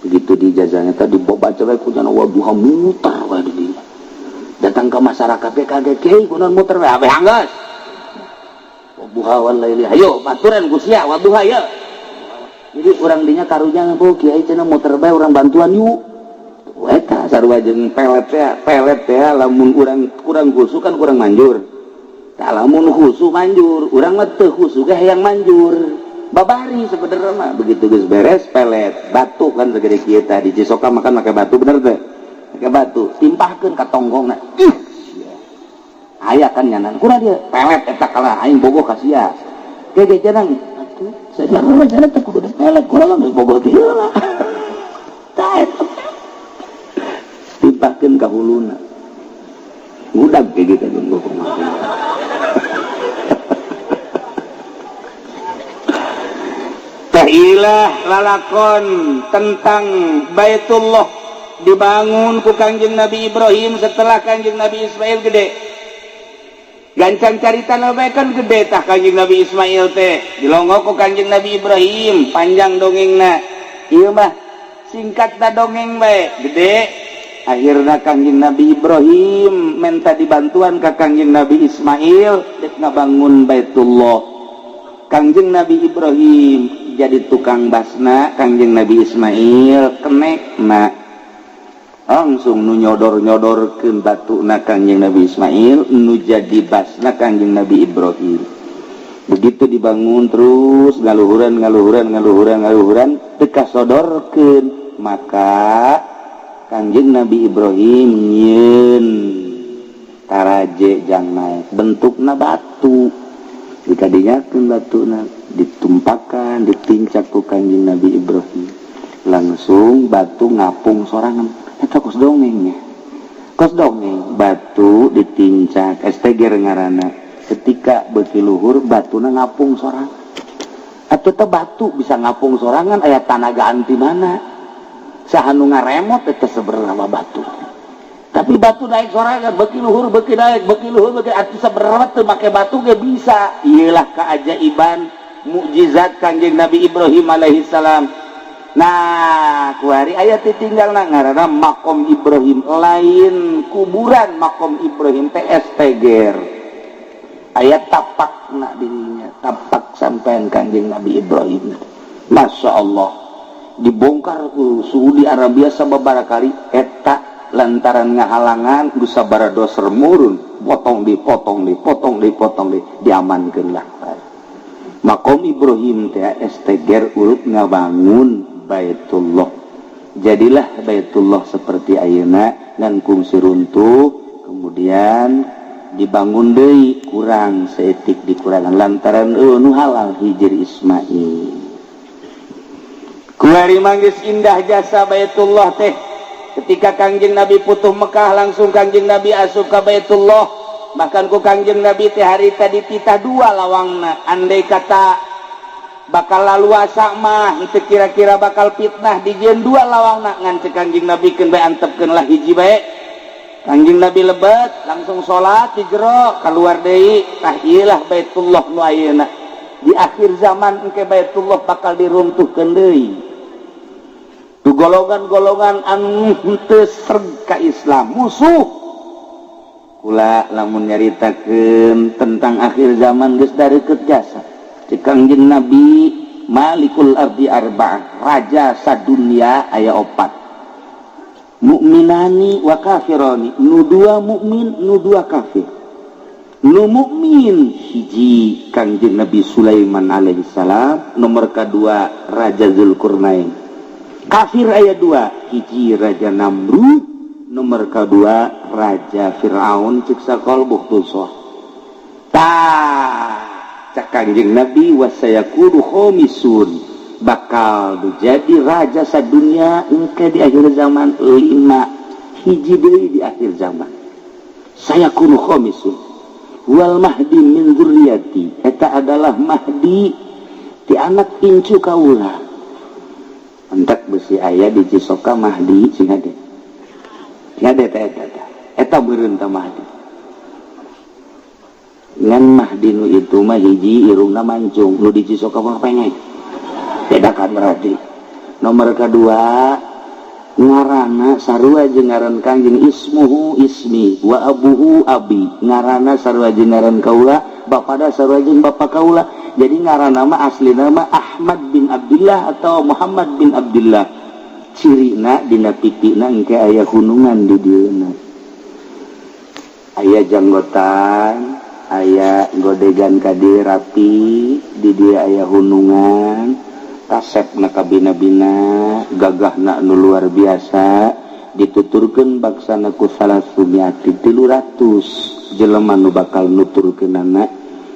Begitu diijazahan eta dibaca bae ku nyana Wadduha, muter wae di dinya. Datang ke masyarakat ge kaget, "Kiai, kunaon muter wae?" "Abe anggeus. Wadduha wal laili." Hayo baturan ku sia Wadduha ya. Jadi urang dinya karunya, "Bu Kiai, cenah muter bae, urang bantuan yuk." Eta sarua jeung pelet teh, pelet teh lamun urang kurang khusu kan kurang manjur. Tah, lamun khusu manjur, urang mah teu khusu ge hayang manjur. Babari sebenarnya mah begitu geus beres pelet, batu kan segede kieu tah, di Cisoka makan make batu, bener teh? Make batu, timpahkeun ka tonggongna. Ih. Aya kan nyanan. Kurang dia pelet eta kalah aing bogoh ka sia. Ge ge janang atuh sajarah mah jana teh kudu pelet, kurang geus bogoh ti heula. Tah, eta timpahkeun ka huluna. Ngudag ge gitu jeung kumaha. Ilah lalakon tentang Baitullah dibangun ku Kangjeng Nabi Ibrahim setelah Kangjeng Nabi Ismail gede. Gancang carita bae kan gede tah Kangjeng Nabi Ismail teh dilongok ku Kangjeng Nabi Ibrahim, panjang dongengna. Ieu mah singkat da dongeng bae, gede akhirnya Kangjeng Nabi Ibrahim minta dibantuan ke Kangjeng Nabi Ismail dek ngabangun Baitullah. Kangjeng Nabi Ibrahim jadi tukang basna, Kangjeng Nabi Ismail kenekna, langsung nu nyodor-nyodorkeun batuna Kangjeng Nabi Ismail, nu jadi basna Kangjeng Nabi Ibrahim. Begitu dibangun terus ngaluhuran, ngaluhuran, ngaluhuran, ngaluhuran, teu kasodorkeun, maka Kangjeng Nabi Ibrahim nyieun taraje jang naek, bentukna batu, dikadinyakeun batuna, ditumpakan, ditincak ku Kanjeng Nabi Ibrahim, langsung batu ngapung sorangan. Eta kos dongengnya, kos dongeng batu ditincak STG ngaranna. Ketika beuki luhur batuna ngapung sorangan. Atau teh batu bisa ngapung sorangan, aya tanaga anti mana, saha nu ngaremot eta sebenarnya batu? Tapi batu naik sorangan, beuki luhur beuki naik, beuki luhur beuki, atuh sebenarnya teu make batu ge bisa. Iyalah keajaiban mukjizat Kanjeng Nabi Ibrahim alaihi salam. Nah, kuari aya tinggal ngaranna makom Ibrahim, lain kuburan. Makom Ibrahim teh STGR, aya tapak nak dirinya, tapak sampean Kanjeng Nabi Ibrahim. Masya Allah, dibongkar ku Saudi Arabia sababaraha kali eta lantaran ngahalangan bisa baradoser murun, potong, dipotong, dipotong, dipotong, di diamankeun lah. Makom Ibrahim teh STGR urut ngabangun Baitullah. Jadilah Baitullah seperti ayeuna, ngan kungsi runtuh, kemudian dibangun deui, kurang saeutik, dikurangan lantaran nu halal Hijir Ismail. Kuari manggis indah jasa Baitullah teh. Ketika Kangjeng Nabi putuh Mekah, langsung Kangjeng Nabi asup ka Baitullah. Bahkan ku Kangjeng Nabi teh harita dititah dua lawangna. Andai kata bakal laluasa mah itu kira-kira bakal fitnah, dijieun dua lawangna, ngan cek Kangjeng Nabi, keun bae, antepkeun lah hiji bae. Kangjeng Nabi lebet, langsung salat di jero, keluar deui. Tah, ieulah Baitullah nu ayeuna. Di akhir zaman engke Baitullah bakal diruntuhkeun deui. Tu golongan-golongan anu henteu sreg ka Islam, musuh kula. Lamun nyaritakeun tentang akhir zaman geus dareukeut jasa. Cek Kangjeng Nabi, malikul ardi arba'ah, raja sadunia aya opat, mukminani wa kafirani, nu dua mukmin, nu dua kafir. Nu mukmin hiji Kangjeng Nabi Sulaiman alaihi salam, nomor kedua Raja Zulkarnain. Kafir aya dua, hiji Raja Namrud, nomor kedua Raja Fir'aun, cek sakol Bukhtusor. Tah, cek Kangjeng Nabi, wasayakunu khomisun, bakal jadi raja sadunia engke di akhir zaman lima, hiji deui di akhir zaman. Sayakunu khomisun wal mahdi min dzurriyyati, eta adalah mahdi ti anak incu kaula. Entak besi aya di Cisoka Mahdi, sing hade, sing hade eta, eta eta eta meureun ta Mahdi. Ngan Mahdi nu itu mah hiji irungna mancung, nu di Cisoka mah pengek. Beda kan berarti. Nomor kedua, ngarana sarua jeung ngaran Kangjeng, ismuhu ismi wa abuhu abi. Ngarana sarua jeung ngaran kaula, bapada sarua jeung bapa kaula. Jadi ngaran nama asli nama Ahmad bin Abdullah atau Muhammad bin Abdullah. Cirina dina pipina engke aya hunungan, di dieuna aya janggotan, aya godegan ka rapi, di dia aya hunungan, kasep na kabina-bina, gagah na nu luar biasa. Dituturkeun baksana ku salasumiati, 300 jelema nu bakal nuturkeunana,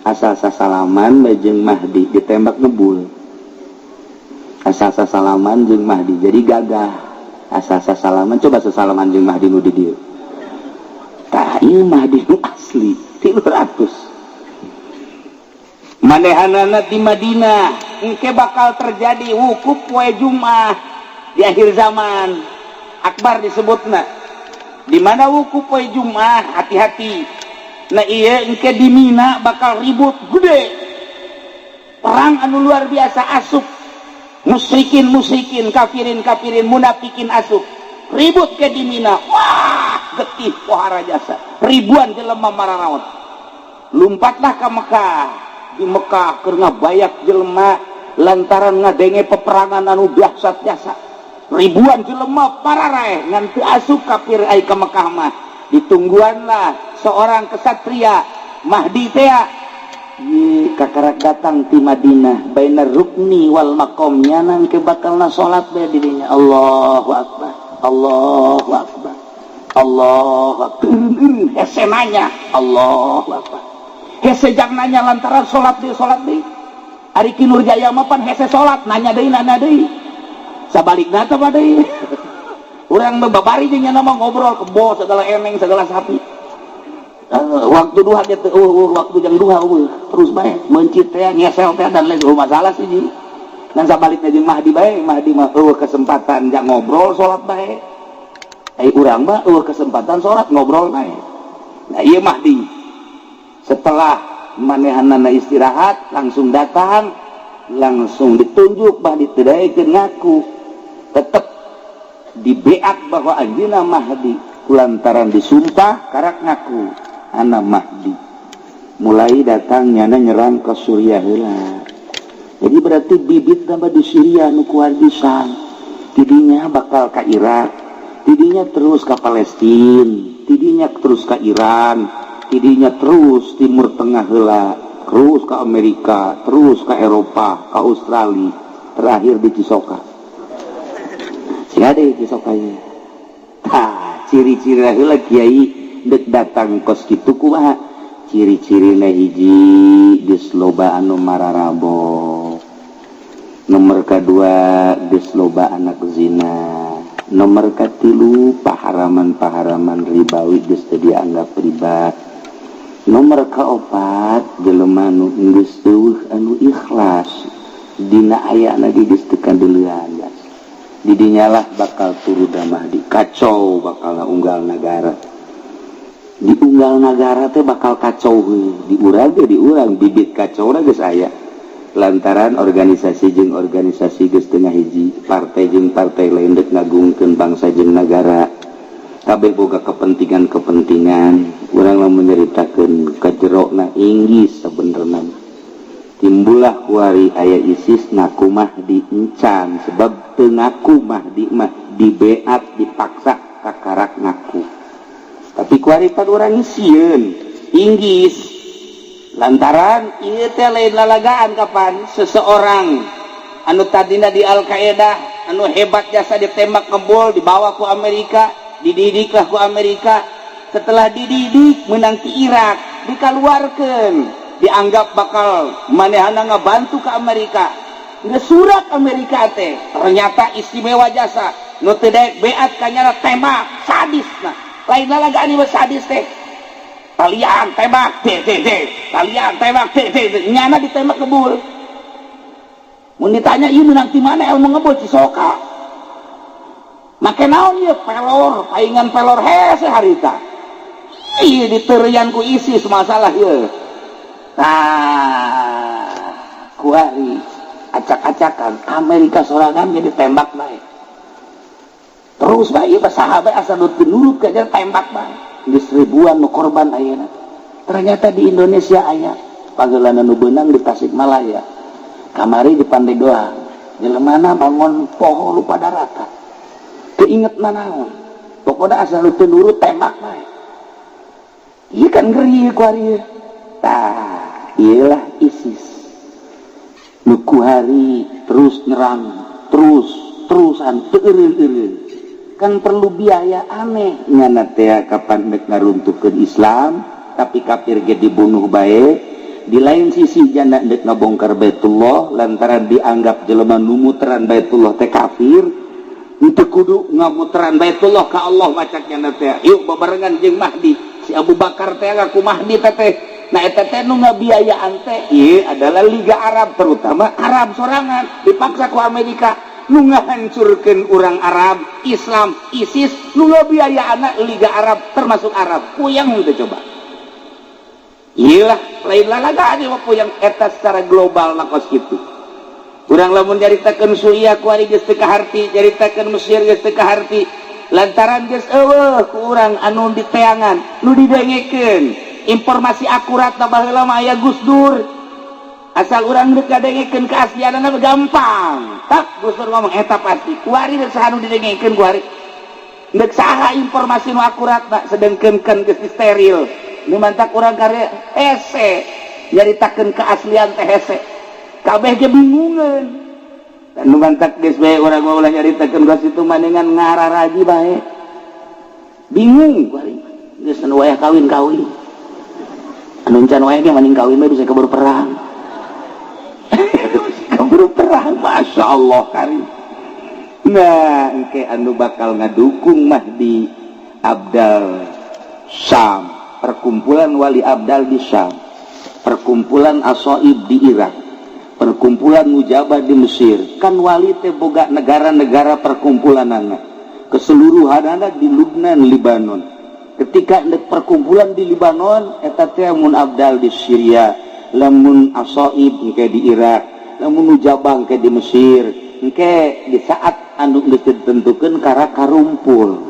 asal sasalaman bae jeung Mahdi ditembak ngebul. Asal sasalaman jeung Mahdi. Jadi gagah asal sasalaman. Coba sasalaman jeung Mahdi nu di dieu. Tah, ieu Mahdi nu asli 300 manehanana di Madinah. Engke bakal terjadi wukuf poe Jumat di akhir zaman akbar disebutna. Di mana wukuf poe Jumat, hati-hati. Nah, iya, engke di Mina bakal ribut gede, perang anu luar biasa, asup musyrikin musyrikin, kafirin kafirin, munafikin, asup ribut ke di Mina. Wah, getih pohara jasa, ribuan jelema mararaot. Lompatlah ke Mekah. Di Mekah keur ngabayak jelema lantaran ngadenge peperangan anu dahsyat jasa, ribuan jelema pararaeh, ngan teu asup kafir ai ka Mekah mah. Ditungguanlah seorang kesatria Mahdi teh kakarak datang ti Madinah, bainar rukni wal maqam. Nyanan ke bakalna salat bae di dinya, Allahu akbar, Allahu akbar, Allahu akbar. Hese nanya, Allahu akbar. Hese jang nanya lantaran salat deui, salat deui. Ari Ki Nurjaya mah pan hese salat, nanya deui, nanya deui. Sabalikna teh mah deui. Urang mah babari jeung nya mah ngobrol kebo segala eneng segala sapi. Waktu duha gitu, waktu jang duha terus bae mencit teh, ngesel teh, dan lain masalah sih ji. Dan sabalikna jeung Mahdi bae. Mahdi mah eueuh kesempatan jang ngobrol, salat bae. Ai urang mah eueuh kesempatan salat, ngobrol bae. Nah, ieu Mahdi setelah manehanana istirahat langsung datang, langsung ditunjuk. Mahdi teu daekeun ngaku, tetep dibeak bahwa anjeunna Mahdi. Kulantaran disumpah karak ngaku anak Mahdi, mulai datangnya nyerang ke Suriah heula. Jadi berarti bibit tambah di Syria nu kuardisan, tidinya bakal ke Irak, tidinya terus ke Palestina, tidinya terus ke Iran, tidinya terus Timur Tengah heula, terus ke Amerika, terus ke Eropa, ke Australia, terakhir di Cisoka. Si ada Cisoka ya. Tah, ciri-ciri heula kiai dek datang kos kitu kumaha ciri-cirina? Hiji, geus loba anu mararabo. Nomor kedua, geus loba anak zina. Nomor katilu, paharaman-paharaman ribawi geus teu dianggap riba. Nomor keopat, jelema nu geus eueuh anu ikhlas dina ayana ge geus teu kadeulean. Didinyalah bakal turun Mahdi, kacau bakal unggal negara. Di unggal negara teh bakal kacau heuh. Di urang ge, di urang bibit kacau geus aya lantaran organisasi jeung organisasi geus teu hiji, partai jeung partai lain dek ngagungkeun bangsa jeung negara, kabeh boga kepentingan-kepentingan. Urang lamun nyaritakeun ka jerona Inggris sebenarnya timbullah kuari aya ISIS ngaku Mahdi encan, sebab teu ngaku Mahdi mah dibeat, dipaksa kakarak ngaku. Tapi kuari pan urang sieun Inggris lantaran ieu teh lain lalagaan. Kapan seseorang anu tadina di Al Qaeda anu hebat jasa ditembak ngebul, dibawa ku Amerika, dididiklah ku Amerika. Setelah dididik menang di Irak, dikeluarkan, dianggap bakal manehana ngabantu ke Amerika. Nggak surat Amerika teh ternyata istimewa jasa, nu teu daek beat kanyana tembak sadis. Nah, lain lalagaan ieu, sadis teh. Talian tembak t t t, talian tembak t t t, nyana ditembak ngebul. Mun ditanya ieu menang di mana ilmu ngebul? Cisoka. Make naon ieu? Pelor, paingan pelor. Hese harita ieu diterian ku ISIS masalah ieu. Nah, kuari Acak-acakan Amerika sorangan jadi tembak bae terus bae. Ieu sahabat asal nu teu nurut ka tembak bae, geus ribuan nu korban ayeuna. Ternyata di Indonesia aya pagelanan nu beunang di Tasikmalaya kamari, di Pandeglang, jelemana bangun poho lupa daratan, teu inget nanaon, pokoknya asal nu teu nurut tembak bae. Ieu kan ngeri ku ari. Tah, iyalah ISIS nu hari terus nyerang terus terusan teu eureun-eureun. Kan perlu biaya aneh nyana teh kapan nek ngaruntuhkeun Islam, tapi kafir ge dibunuh bae. Di lain sisi janda dek ngabongkar Baitullah lantaran dianggap jelema nu muteran Baitullah teh kafir. Teu kudu ngamuteran Baitullah ka Allah macak nyana teh, yuk babarengan jeung Mahdi. Si Abu Bakar teh ngaku Mahdi teh teh. Nah, eta teh nu ngabiayaan teh ieu adalah Liga Arab, terutama Arab sorangan dipaksa ku Amerika nu ngahancurkeun urang Arab, Islam. ISIS nu ngabiayaan Liga Arab, termasuk Arab. Puyeng teh coba. Iyalah, lain lalaga aja mah puyeng eta secara global na kos kitu. Urang lamun nyaritakeun Suriah kuari geus teu kaharti, nyaritakeun Mesir geus teu kaharti lantaran geus eueuh ku urang anu diteangan, nu didengekeun informasi akurat. Na baheula mah aya Gus Dur, asal urang deuk ngadengekeun keaslianana gampang. Tak Gus Dur ngomong eta pasti. Kuari deuk saha nu didengekeun, kuari deuk saha informasi nu akurat na, sedengkeun kan geus steril. Nu mantak urang karya hese nyaritakeun keaslian teh, hese kabeh ge bingungeun. Dan nu mantak geus bae urang mah ulah nyaritakeun geus itu, maningan ngararaji bae. Bingung kuari, geus anu wayah kawin kawin, anu can wayah ge maning kawin mah bisa keburu perang, keburu perang. Masya Allah karim. Nah, engke anu bakal ngadukung Mahdi Abdal Syam, perkumpulan wali Abdal di Syam, perkumpulan Asoib di Irak, perkumpulan Mujabah di Mesir. Kan wali teh boga negara-negara perkumpulan anak keseluruhan anak di Lubnan, Libanon. Ketika perkumpulan di Libanon eta teh mun Abdal di Syria, lamun Asoib engke di Irak, lamun Mujabah engke di Mesir. Engke di saat anu geus ditentukeun kara karumpul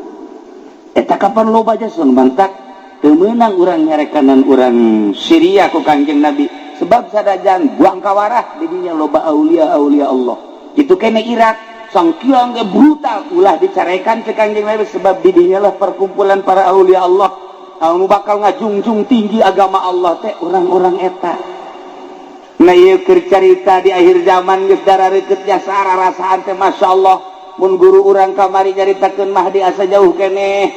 eta kapan loba jasa. Mantak teu meunang urang nyarekanan urang Syria ku Kangjeng Nabi, sebab sadajan buang kawarah di dinya loba aulia aulia Allah. Itu kene Irak sangkiang ge brutal, ulah dicarekan ke Kangjeng Nabi, sebab di dinya lah perkumpulan para aulia Allah anu bakal ngajungjung tinggi agama Allah teh orang-orang eta. Nah, ieu keur carita di akhir zaman geus darareukeup jasa rasaan teh. Masya Allah, mun guru urang kamari nyaritakeun Mahdi asa jauh keneh,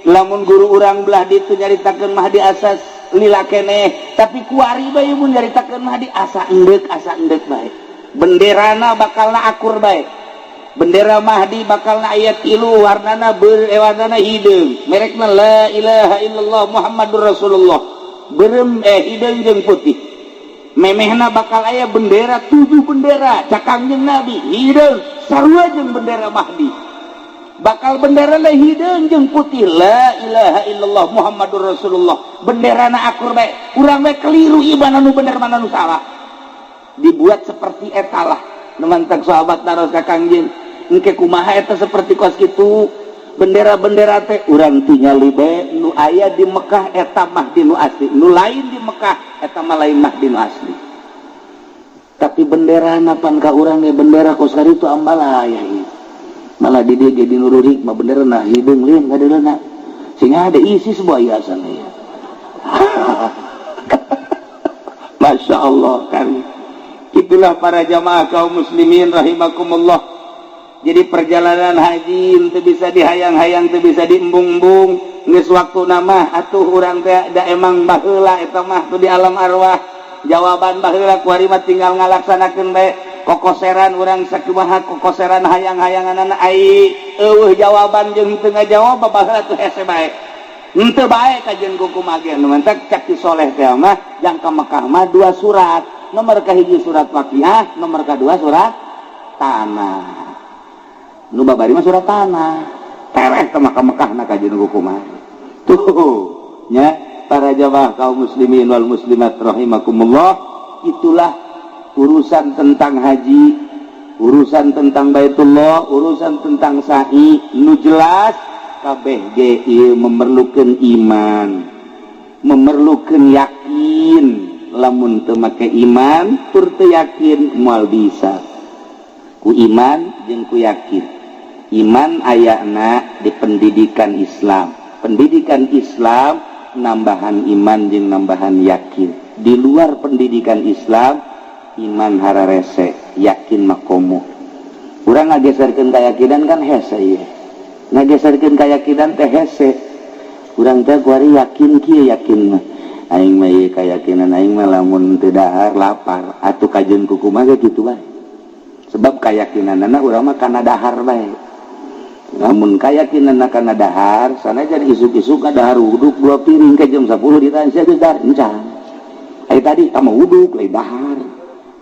lamun guru urang belah ditu nyaritakeun Mahdi asa lila keneh, tapi kuari bae mun nyaritakeun Mahdi asa endek, asa endek bae. Benderana bakalna akur bae. Bendera Mahdi bakalna aya tilu warnana, ber eh, warnana hideung, merekna la ilaha illallah Muhammadur Rasulullah, berem eh hideung jeung putih. Memehna bakal aya bendera tujuh bendera cak Kangjeng Nabi, hideung sarua jeung bendera Mahdi. Bakal bendera la hideung jeung putih, la ilaha illallah Muhammadur Rasulullah. Benderana akur bae, urang bae keliru ieu mana nu bener, mana nu salah. Dibuat seperti etalah. Nu mantak sahabat naros ka Kangjeng, engke kumaha eta seperti kos kitu bendera-bendera teh? Urang tingali bae, nu aya di Mekah eta Mahdi nu asli, nu lain di Mekah eta mah lain Mahdi nu asli. Tapi bendera napan ka urang ge bendera kos itu ambalaya ieu. Malah di dia di Nurul Hikmah bendera nah hideung lin ngadeulna sehingga ada isi sebuah hiasan ya. Masya Allah kan itulah para jamaah kaum muslimin rahimakumullah. Jadi perjalanan haji itu bisa dihayang-hayang, itu bisa diembung-embung. Geus waktu nama atuh urang teh da emang baheula eta mah tuh di alam arwah jawaban baheula. Kuari mah tinggal ngalaksanakeun bae. Kokoseran urang sakumaha, kokoseran hayang-hayangan ai eueuh jawaban jeung teu ngajawab baheula tuh hese bae, henteu bae kajian kumaha ge. Nu mantak cak ti soleh teh mah jang ka Mekah mah dua surat, nomor kahiji surat waqiah, nomor kedua surat tanah. Nu babari mah surat tanah tereh ke Mekah. Mekah na kajian kumaha tuh nya. Para jamaah kaum muslimin wal muslimat rahimakumullah, itulah. Urusan tentang haji, urusan tentang Baitullah, urusan tentang sa'i, nu jelas kabeh ge ieu memerlukan iman, memerlukan yakin. Lamun teu make iman tur teu yakin, moal bisa. Ku iman jeung ku yakin. Iman ayana di pendidikan Islam. Pendidikan Islam nambahan iman jeung nambahan yakin. Di luar pendidikan Islam, iman hararese, yakin makomo. Urang ngageserkeun keyakinan kan hese ieu. Ngageserkeun keyakinan teh hese. Urang teh kuari yakin kieu, yakin mah aing mah ieu, keyakinan aing mah lamun teu dahar lapar. Atuh kajeun kumaha ge kitu bae, sebab keyakinanna urang mah kana dahar bae. Lamun keyakinan kana dahar, sanajan isuk-isuk dahar uduk dua piring, ke jam 10 ditanya, "Sia geus dahar?" "Encan." Ai tadi tama uduk lain dahar,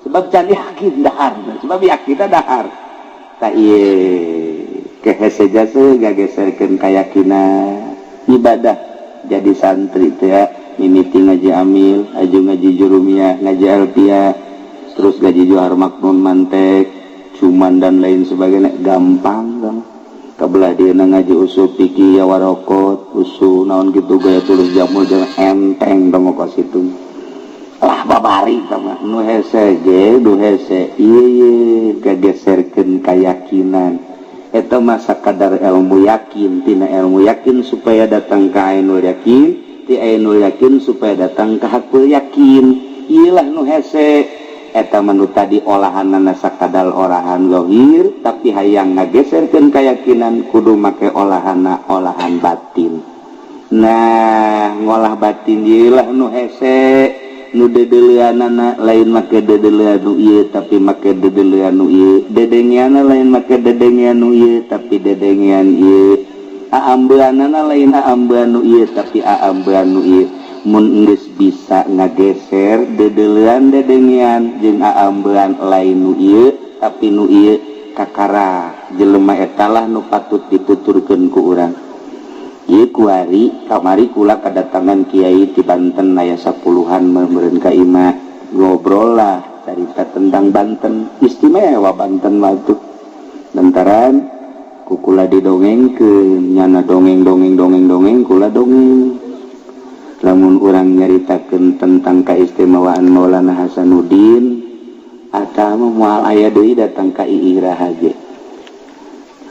sebab can yakin dahar, sebab yakin dahar. Tak ieu kehese jasa gageserkeun keyakinan. Ibadah jadi santri teh ya, mimiti ngaji amil, aju ngaji jurumiyah, ngaji alfiah, terus ngaji johar maknun, mantek cuman, dan lain sebagainya, gampang dong. Kabelah dia ngaji usul fikih ya, warokot usul naon gitu, gaya tulis jamul jangan enteng dong kos itu lah, babari sama. Nu hese ge, nu hese ieu gageserkeun keyakinan eta mah sakadar ilmu yakin. Tina ilmu yakin supaya datang ke ainul yakin, ti ainul yakin supaya datang ke hakul yakin. Iyalah nu hese eta mah. Nu tadi olahanana sakadar olahan lohir, tapi hayang ngageserkeun keyakinan kudu make olahana olahan batin. Nah, ngolah batin ieulah nu hese. Nu dedeleanana lain make dedelean nu ieu, tapi make dedelean nu ieu. Dedengeanna lain make dedengean nu ieu, tapi dedengean ieu. Aambeanana lain aambean nu ieu, tapi aambean nu ieu. Mun geus bisa ngageser dedelean, dedengean jeung aambean lain nu ieu tapi nu ieu, kakara jelema etalah nu patut dituturkeun ku urang. Ieu kuari kamari kula kedatangan kiai di Banten, aya sapuluhan meureun ka imah, ngobrol lah, cerita tentang Banten. Istimewa Banten mah tuh, lantaran ku kula didongengkeun. Nyana dongeng, dongeng, dongeng, dongeng, kula dongeng. Lamun urang nyaritakeun tentang keistimewaan Maulana Hasanuddin atau moal aya deui datang ka iraha ge.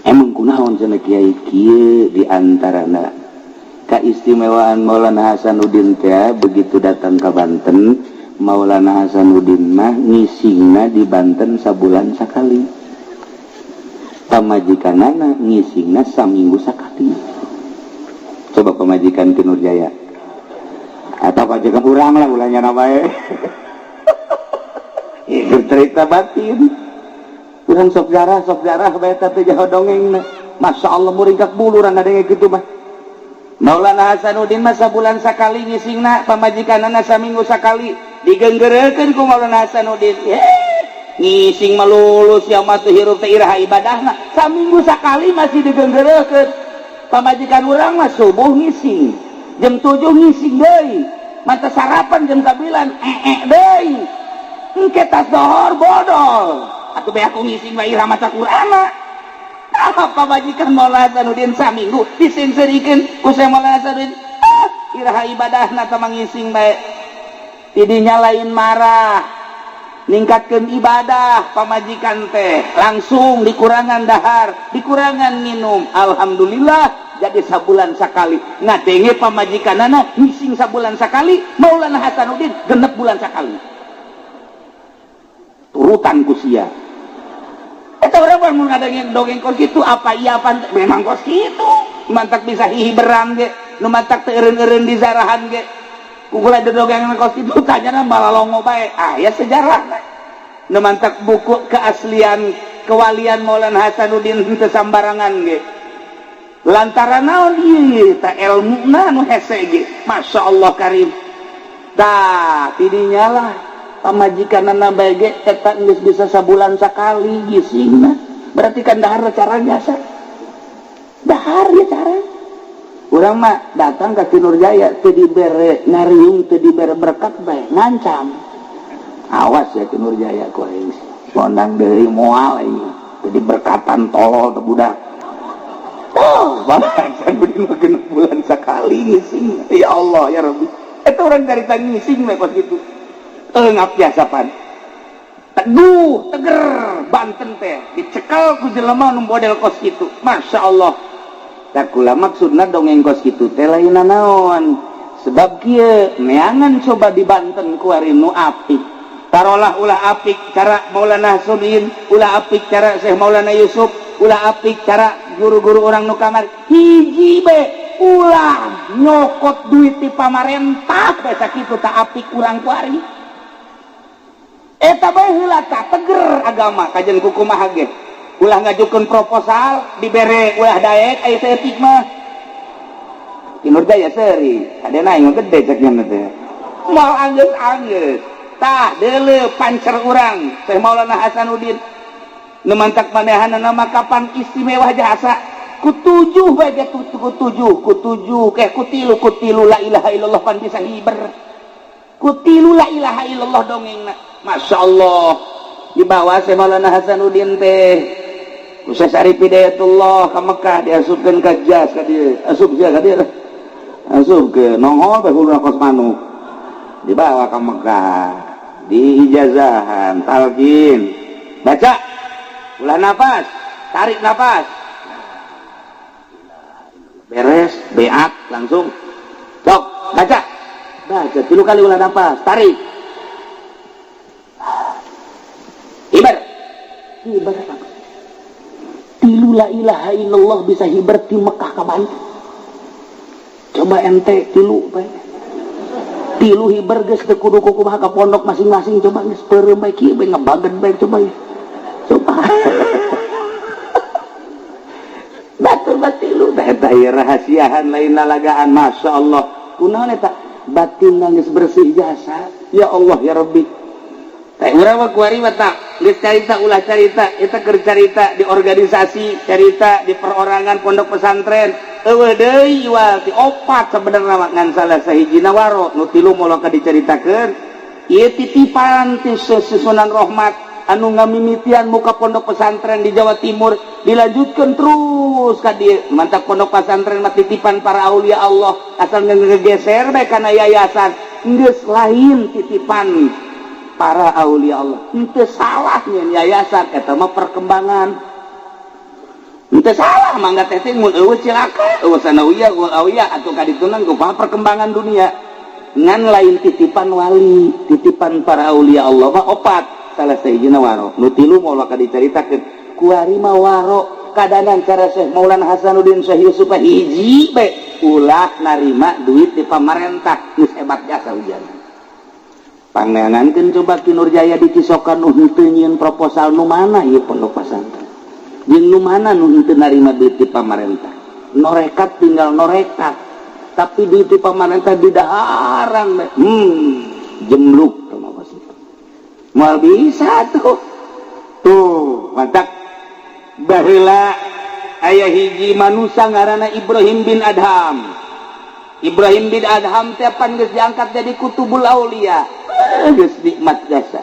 Emang kunaon cenah, kiai? Kieu di antarana keistimewaan Maulana Hasanuddin teh, begitu datang ke Banten, Maulana Hasanuddin mah ngisingna di Banten sabulan sakali, pamajikanana ngisingna saminggu sakali. Coba pamajikan Ki Nurjaya atau pamajikan urang lah, ulahnya namanya itu cerita batin urang. Sok jarah, sok jarah bae teh jaho dongeng. Masya Allah, muringkak bulu urang ngadenge kitu mah. Maulana Hasanuddin mah sabulan sakali ngisingna, pamajikanana saminggu sakali. Digenggerekeun ku Maulana Hasanuddin, "Ngising melulu sia mah, teu hirup teh iraha ibadahna?" Saminggu sakali masih digenggerekeun. Pamajikan urang mah subuh ngising, jam 7 ngising deui, mata sarapan jam 9, ee deui, engke tas dohor bodol. Atuh beak ku ngising bae, iraha maca Qur'an? Apa pamajikan Maulana Hasanuddin saminggu disingserikeun ku Syekh Maulana Hasanuddin, "Ah, iraha ibadahna tah ngising bae?" Tidinya lain marah, ningkatkan ibadah pamajikan teh, langsung dikurangan dahar, dikurangan minum. Alhamdulillah, jadi sabulan sekali. Ngadenge pamajikanana ngising sabulan sekali, Maulana Hasanuddin 6 bulan sekali, turutan ku sia. Eta urang mah ngadenge dongeng kos kitu, apa iya apa memang kos kitu. Mantak bisa hihi berang ge, nu mantak teu eureun-eureun di zarahan ge. Kukula dongeng kos kitu tanyana malalongo bae. Aya sejarah nu mantak buku keaslian kewalian Maulana Hasanuddin teu sambarangan ge. Lantaran naon ieu ta? Ilmuna nu hese ge, Masya Allah karim. Tah, tidinya lah pamajikanana bae ge eta geus bisa sabulan sakali gisingna. Berarti kan dahar cara biasa, dahar ya cara. Urang mah datang ke Ki Nurjaya teu dibere ngariung, teu dibere berkat bae ngancam. Awas ya ke Nurjaya ku aing. Kondang deui moal aing. Jadi berkatan tolol teh budak. Oh, Bapak Hasanuddin mah 6 bulan sekali ngising. Ya Allah ya Rabbi. Eta orang carita ngising we kos kitu. Ngap biasa pan. Teguh, teger Banten teh dicekal ku jelema nu model kos kitu. Masya Allah. Tak kula maksudna dongeng kos kitu teh lain naon. Sebab kieu neangan coba di Banten kuari nu apik. Tarolah ulah apik cara Maulana Hasanuddin, ulah apik cara Syekh Maulana Yusuf, ulah apik cara guru-guru orang nu kamari. Hiji be ulah nyokot duit di pamarentah bae, sakitu tak apik urang kuari. Eta bae heula tak teger agama kajen kukumaha ge. Ulah ngajukeun proposal dibere ulah daek aya saeutik mah. Ki Nurjaya seuri, kadena aing gede cek nya teh. Moal anggeus-anggeus. Tah deuleu pancer urang Syekh Maulana Hasanuddin. Nu mantak manehanna mah kapan istimewa jasa. Ku tujuh bae ge, ku tujuh, ku tujuh keh ku tilu, ku tilu la ilaha illallah pan bisa hiber. Ku tilu la ilaha illallah dongengna. Masya Allah. Dibawa Syekh Maulana Hasanuddin teh ku Syekh Syarif Hidayatullah ka Mekah, diasupkeun ka jas ka dieu. Asup sia ka dieu. Asup ke nongol bae huluna kos manuk. Dibawa ke Mekah, diijazahan, talqin. Baca, ulah nafas, tarik nafas. Beres, beat langsung. Sok, baca. Baca tilu kali ulah nafas, tarik. Hiber. Hiber. Tilu la ilaha illallah bisa hiber di Mekah ka Banten. Coba ente tilu bae. Tilu hiber geus teu kudu kumaha ka pondok masing-masing, coba geus peureum bae kieu bae ngebagen bae, coba ya. Coba. Batur batilu teh eta ieu rahasiahan lain lalagaan, Masya Allah. Kunaon eta? Batin geus bersih jasa. Ya Allah ya Rabbi. Teh urang mah kuari mah tak geus carita ulah carita eta keur carita di organisasi, carita di perorangan pondok pesantren. Eueuh deui iwal ti opat sebenarnya mah ngan salah sahijina waro, nu tilu moal ka dicaritakeun. Ieu titipan ti Susunan Rohmat anu ngamimitian muka pondok pesantren di Jawa Timur, dilanjutkan terus ka dieu. Mantap pondok pesantren mah titipan para aulia Allah, asal ngegeser bae kana yayasan geus lain titipan para aulia Allah. Henteu salah nyeun yayasan eta mah perkembangan, henteu salah. Mangga teh teh mun eueuh cilaka, eueuh sanawiyah, eueuh aulia atuh ka dituna kumaha perkembangan dunia. Ngan lain titipan wali, titipan para aulia Allah mah opat, salah sahijina waro, nu tilu moal ka dicaritakeun. Kuari mah waro kadanan cara Syekh Maulana Hasanuddin, Syekh Yusuf, hiji be ulah narima duit di pamarentah, geus hebat jasa ujian. Pangneangankeun coba Ki Nurjaya di Cisokan nu henteu nyieun proposal, nu mana ieu pondok pesantren jeung nu mana nu henteu narima duit di pamarentah. Norekat tinggal norekat, tapi duit di pamarentah di daharan be. Jemluk tuh mah itu moal bisa tuh. Tuh mantap. Baheula aya hiji manusia ngaranna Ibrahim bin Adham. Ibrahim bin Adham teh pan geus diangkat jadi kutubul aulia. Geus nikmat jasa,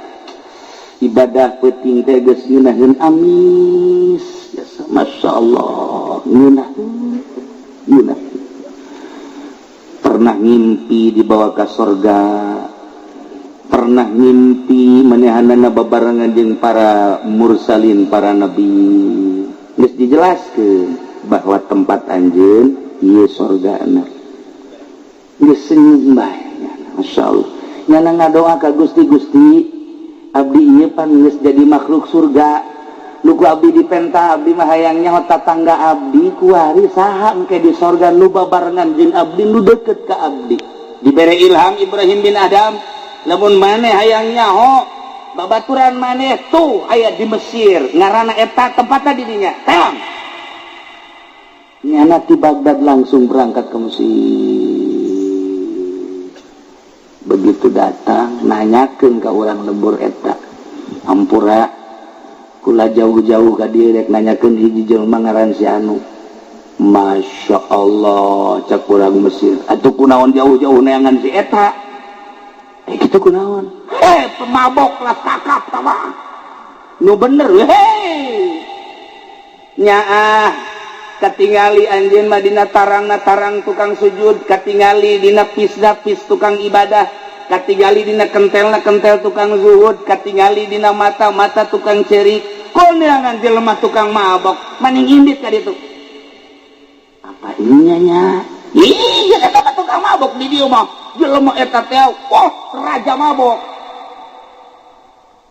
ibadah peuting teh geus ngeunaheun amis jasa, Masya Allah, ngeunaheun ngeunah. Pernah ngimpi dibawa ke sorga, pernah ngimpi manehanana babarengan jeung para mursalin, para nabi. Geus dijelaskeun bahwa tempat anjeun ieu sorgana. Geus senyum bae, Masya Allah. Nyana ngadoa ka Gusti, "Gusti, abdi ieu pan geus jadi makhluk surga. Nu ku abdi dipenta, abdi mah hayang nyaho tatangga abdi kuari saha engke di sorga nu babarengan jeung abdi, nu deket ka abdi." Dibere ilham Ibrahim bin Adham, "Lamun maneh hayang nyaho babaturan maneh tuh aya di Mesir, ngaranna eta, tempatna di dinya." Teang nyana ti Baghdad langsung berangkat ke Mesir. Begitu datang nanyakeun ka urang lembur eta, "Ampura, kula jauh-jauh ka dieu rek nanyakeun hiji jelema ngaran si anu." "Masya Allah," cak urang Mesir, "atuh kunaon jauh-jauh neangan si eta?" "Eh, kitu kunaon?" Pemabok lah kakap tama nu bener. Hei, nyaah katingali anjeun mah dina tarangna tarang tukang sujud, katingali dina pisna pis tukang ibadah, katingali dina kentelna kentel tukang zuhud, katingali dina mata mata tukang cerik. Koneangan jelema tukang mabok maning indit ka ditu. Apa inya nya? Iya, eta mah tukang mabok di dieu mah. Jelema eta teh, wah, raja mabok.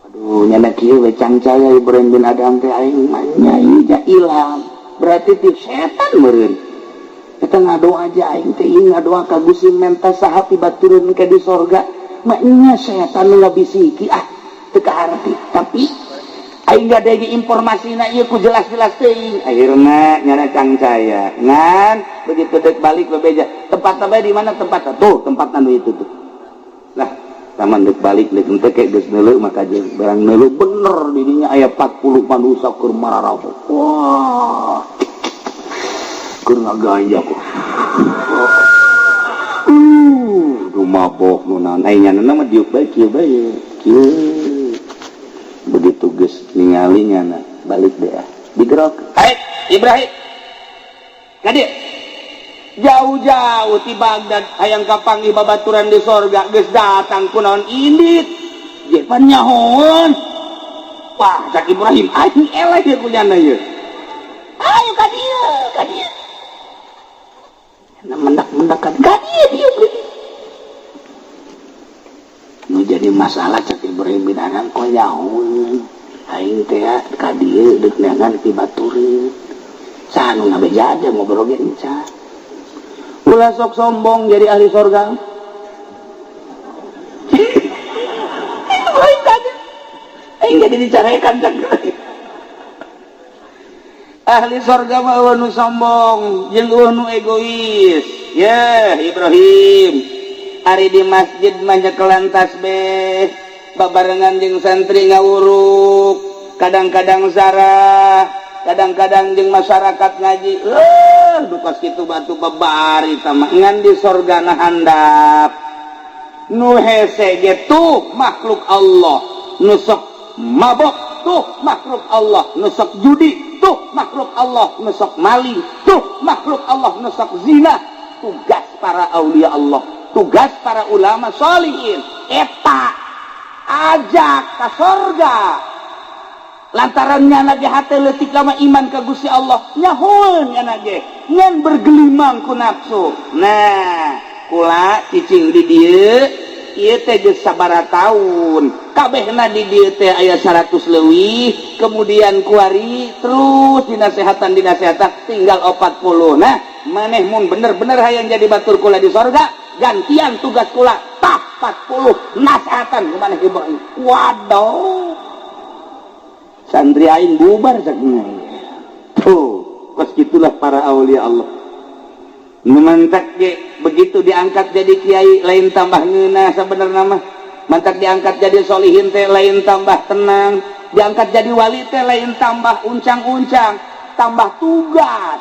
Aduh, nyana kieu we cangcaya Ibrahim bin Adham teh, aing mah nya ilham. Berarti ti setan meureun. Eta ngadoa aja aing teh, ieu ngadoa ka Gusti menta saha pibatureun ke di sorga. Maknya setan nu ngabisiki, ah, teu kaharti. Tapi aing gak informasi na ieu ku jelas-jelas teuing. Akhirna nyana cangcaya. Ngan begitu dek balik bebeja, tempat apa, di mana tempat tuh, tempat anu itu tuh. Lah, taman dek balik dek ente kayak geus neuleuh, maka jeung barang neuleuh bener didinya aya 40 manusia keur mararabok. Wah, keur ngaganja kok. Du mabok nu naon, ai nyana mah diuk bae kieu bae kieu. Begitu geus ningali nyana balik deh, ah, digerok. "Hai Ibrahim, kadieu jauh-jauh ti Baghdad hayang kapanggih babaturan di sorga, geus datang kunaon indit je pan nyahoan?" Wah, cak Ibrahim, aing eleh ye ku nyana ye. Ayo ka dieu, ka dieu. Mendak-mendak ka dieu dieu. Nu jadi masalah, cak Ibrahim bin Adham, kok nyahoan aing teh ka dieu deuk neangan pibatureun? Saha nu ngabeja aja ngobrol ge encan. Ulah sok sombong jadi ahli sorga. Ibrahim kaget. Aing jadi dicarekan cak. Ahli sorga mah euweuh nu sombong jeung euweuh nu egois. Ya, Ibrahim. Ari di masjid mah nyekelan tasbih, babarengan jeung santri ngawuruk, kadang-kadang zarah, kadang-kadang jeung masyarakat ngaji. Dukas kitu batu babari tama ngan di sorgana handap. Nu hese ge tuh makhluk Allah, nu sok mabok tuh makhluk Allah, nu sok judi tuh makhluk Allah, nu sok maling tuh makhluk Allah, nu sok zina. Tugas para aulia Allah, tugas para ulama solihin eta ajak ke sorga, lantaran nyana ge hate leutik lama iman ka Gusti Allah, nyahoeun nyana ge ngan bergelimang ku nafsu. Nah, kula cicing di dieu ieu teh geus sabaraha taun, kabehna di dieu teh aya 100 leuwih. Kemudian kuari terus dinasehatan dinasehatan, tinggal 40. Nah, maneh mun bener-bener hayang jadi batur kula di sorga, gantian tugas kula tah 40 nasehatan ku maneh Ibrahim. Waduh, santri aing bubar cak. Tuh, kos gitulah para aulia Allah. Nu mantak ge begitu diangkat jadi kiai lain tambah ngeunah sebenarnya mah. Mantak diangkat jadi solihin teh lain tambah tenang, diangkat jadi wali teh lain tambah uncang-uncang, tambah tugas.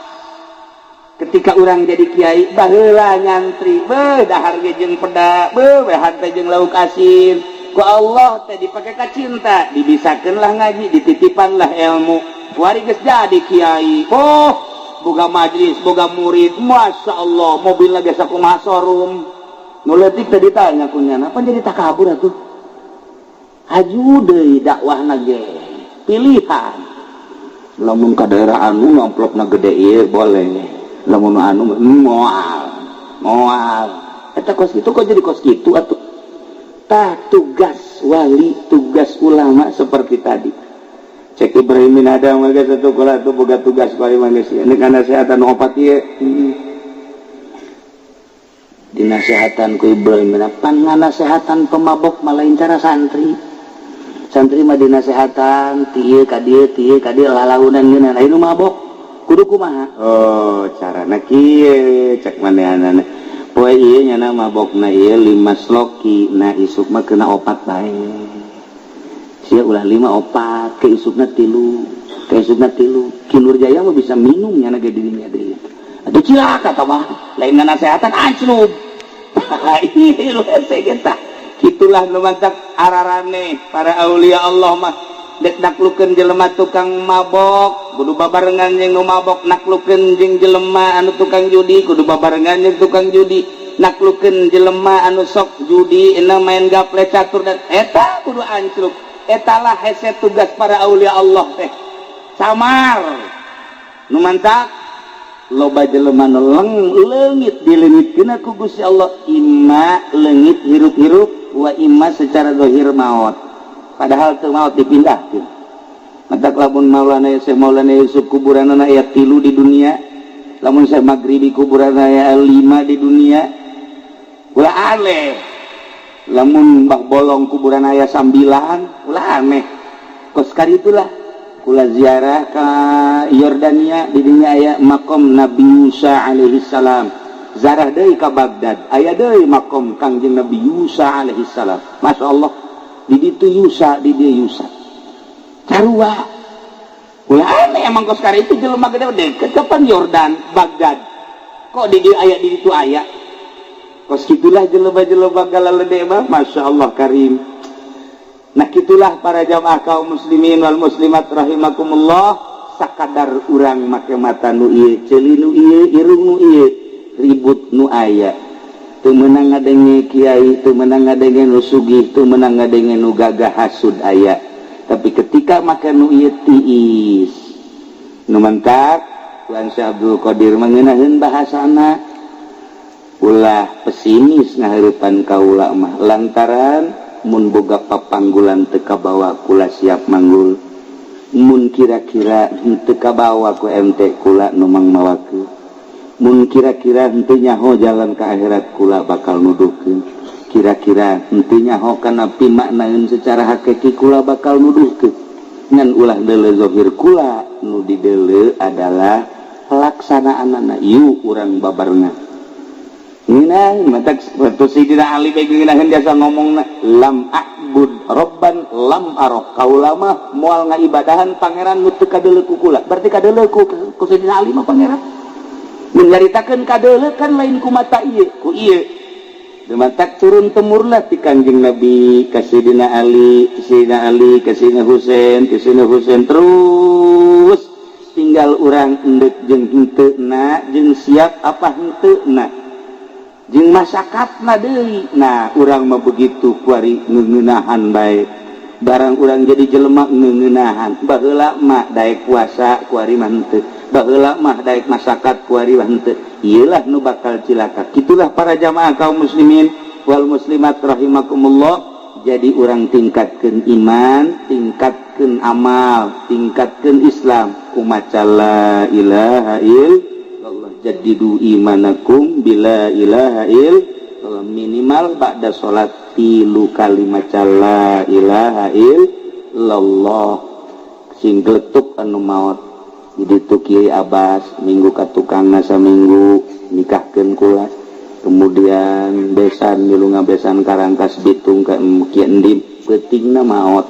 Ketika orang jadi kiai, baheula nyantri, beuh, dahar ge jeung peda, beuh, hante jeung lauk asin. Ku Allah teh dipake ka cinta, dibisakeun lah ngaji, dititipan lah ilmu. Wari geus jadi kiai, oh, boga majlis, boga murid, masya Allah, mobil lagi sakumaha showroom. Nu leutik teh ditanya ku nyana, "Apa jadi takabur atuh?" Haju deui dakwahna ge pilihan. Lamun ka daerah anu amplopna gede ieu boleh, lamun anu moal moal. Eta kos kitu kok jadi kos kitu atuh. Tah, tugas wali, tugas ulama seperti tadi. Cek Ibrahim bin Adham geus satu kula tuh boga tugas paling geus ini kana sehatan opat ieu. Dinasehatan ku Ibrahim bin Adham, nganasehatan pemabok mah lain cara santri. Santri mah dinasehatan ti ieu ka dieu, ti ieu ka dieu, lalaunan ngeunah. Lain nu mabok kudu kumaha? Oh, carana kieu cek manehanana. Poe ieu nyana mabokna ieu 5 sloki, nah isuk mah kena opat bae. Sia ulah lima, opat, ke isukna tilu, ke isukna tilu. Ki Nurjaya mah bisa minum nyana ge dirinya deui. Atuh cilaka tah mah, lain nasehatan, anclub. Ih, lu hese kita. Itulah nu matak ararane para aulia Allah mah. Dek naklukeun jelema tukang mabok, kudu babarengan jeung nu mabok. Naklukeun jeung jelema anu tukang judi, kudu babarengan jeung tukang judi. Naklukeun jelema anu sok judi, ena main gaple, catur, dan eta kudu ancruk. Etalah hese tugas para aulia Allah teh. Samar nu mantak loba jelema nu leungit dileungitkeun ku Gusti Allah, imma leungit hirup-hirup wa imma secara zahir maut, padahal teu maut, dipindahkeun. Matak lamun Maulana Syekh Maulana Yusuf kuburanana aya tilu di dunia, lamun Syekh Maghribi kuburan aya lima di dunia, ulah aneh. Lamun Mbah Bolong kuburan aya sambilan, ulah aneh. Kos itulah kula ziarah ke Yordania, di dinya aya makom Nabi Musa alaihi salam. Zarah deui ka Baghdad, aya deui makom Kangjeng Nabi Musa alaihi salam. Masya Allah, di ditu Yusa, di dieu Yusa, sarua. Ulah aneh. Emang kos itu jelema gede deket kapan Yordan, Baghdad, kok di dieu aya, di ditu aya. Kos gitulah jelema-jelema galalede mah, Masya Allah karim. Nah, gitulah para jamaah kaum muslimin wal muslimat rahimakumullah. Sakadar urang make mata nu ieu, ceuli nu ieu, irung nu ieu, ribut nu aya. Teu meunang ngadenge kiai, teu meunang ngadenge nu sugih, teu meunang ngadenge nu gagah, hasud aya. Tapi ketika make nu ieu, tiis. Nu mantak Tuan Syekh Abdul Qadir mengenaheun bahasana, ulah pesimis ngahareupan kaula mah, lantaran mun boga papanggulan teu kabawa, kula siap manggul. Mun kira-kira henteu kabawa ku MT, kula nu mangmawakeun. Mun kira-kira henteu nyaho jalan ke akhirat, kula bakal nuduhkeun. Kira-kira henteu nyaho kana pimaknaeun secara hakiki, kula bakal nuduhkeun. Ngan ulah deuleu zahir kula, nu dideuleu adalah pelaksanaanana. Yuk, urang babarengan. Ngeunah matak Sayyidina Ali bae ngeunaheun jasa ngomongna, lam a'bud robban lam arok. Kaula mah moal ngaibadahan pangeran nu teu kadeuleu ku kula. Berarti kadeuleu ku Sayyidina Ali mah pangeran. Mun nyaritakeun kadeuleu kan lain ku mata ieu, ku ieu. Matak turun temurun ti Kangjeng Nabi ka Sayyidina Ali, Sayyidina Ali ka Sayyidina Husain, ka Sayyidina Husain, terus tinggal urang endek jeung henteu na, jeung siap apa henteu na, jeung masyarakatna deui. Nah, urang mah begitu kuari ngeunahan bae. Barang urang jadi jelema ngeunahan. Baheula mah daek puasa, kuari mah henteu. Baheula mah daek masyarakat, kuari mah henteu. Iyalah nu bakal cilaka. Itulah para jamaah kaum muslimin wal muslimat rahimakumullah. Jadi urang tingkatkan iman, tingkatkan amal, tingkatkan Islam ku maca la ilaha illallah. Jaddidu imanakum bila ilaha illallah. Minimal ba'da salat tilu kali maca la ilaha illallah. Sing geletuk anu maot. Jadi tu Kiai Abbas minggu ka tukangna, saminggu nikahkeun kula. Kemudian besan milu ngabesan Karangkas Bitung ke Ki Endim, peutingna maot.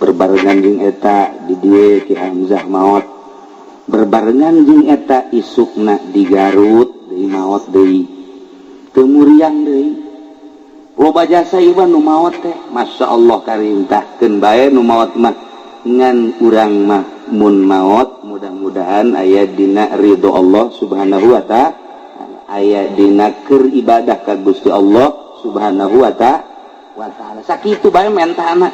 Berbarengan jeung eta di dieu Ki Hamzah maot. Berbarengan jeung eta isukna di Garut deui maot deui. Teu muriang deui. Loba jasa ieu nu maot teh, Masya Allah karim. Tahkeun bae nu maot mah. Ngan urang mah mun maot mudah-mudahan aya dina ridho Allah Subhanahu wa Ta'ala, aya dina keur ibadah ka Gusti Allah Subhanahu wa Ta'ala. Sakitu bae mentana.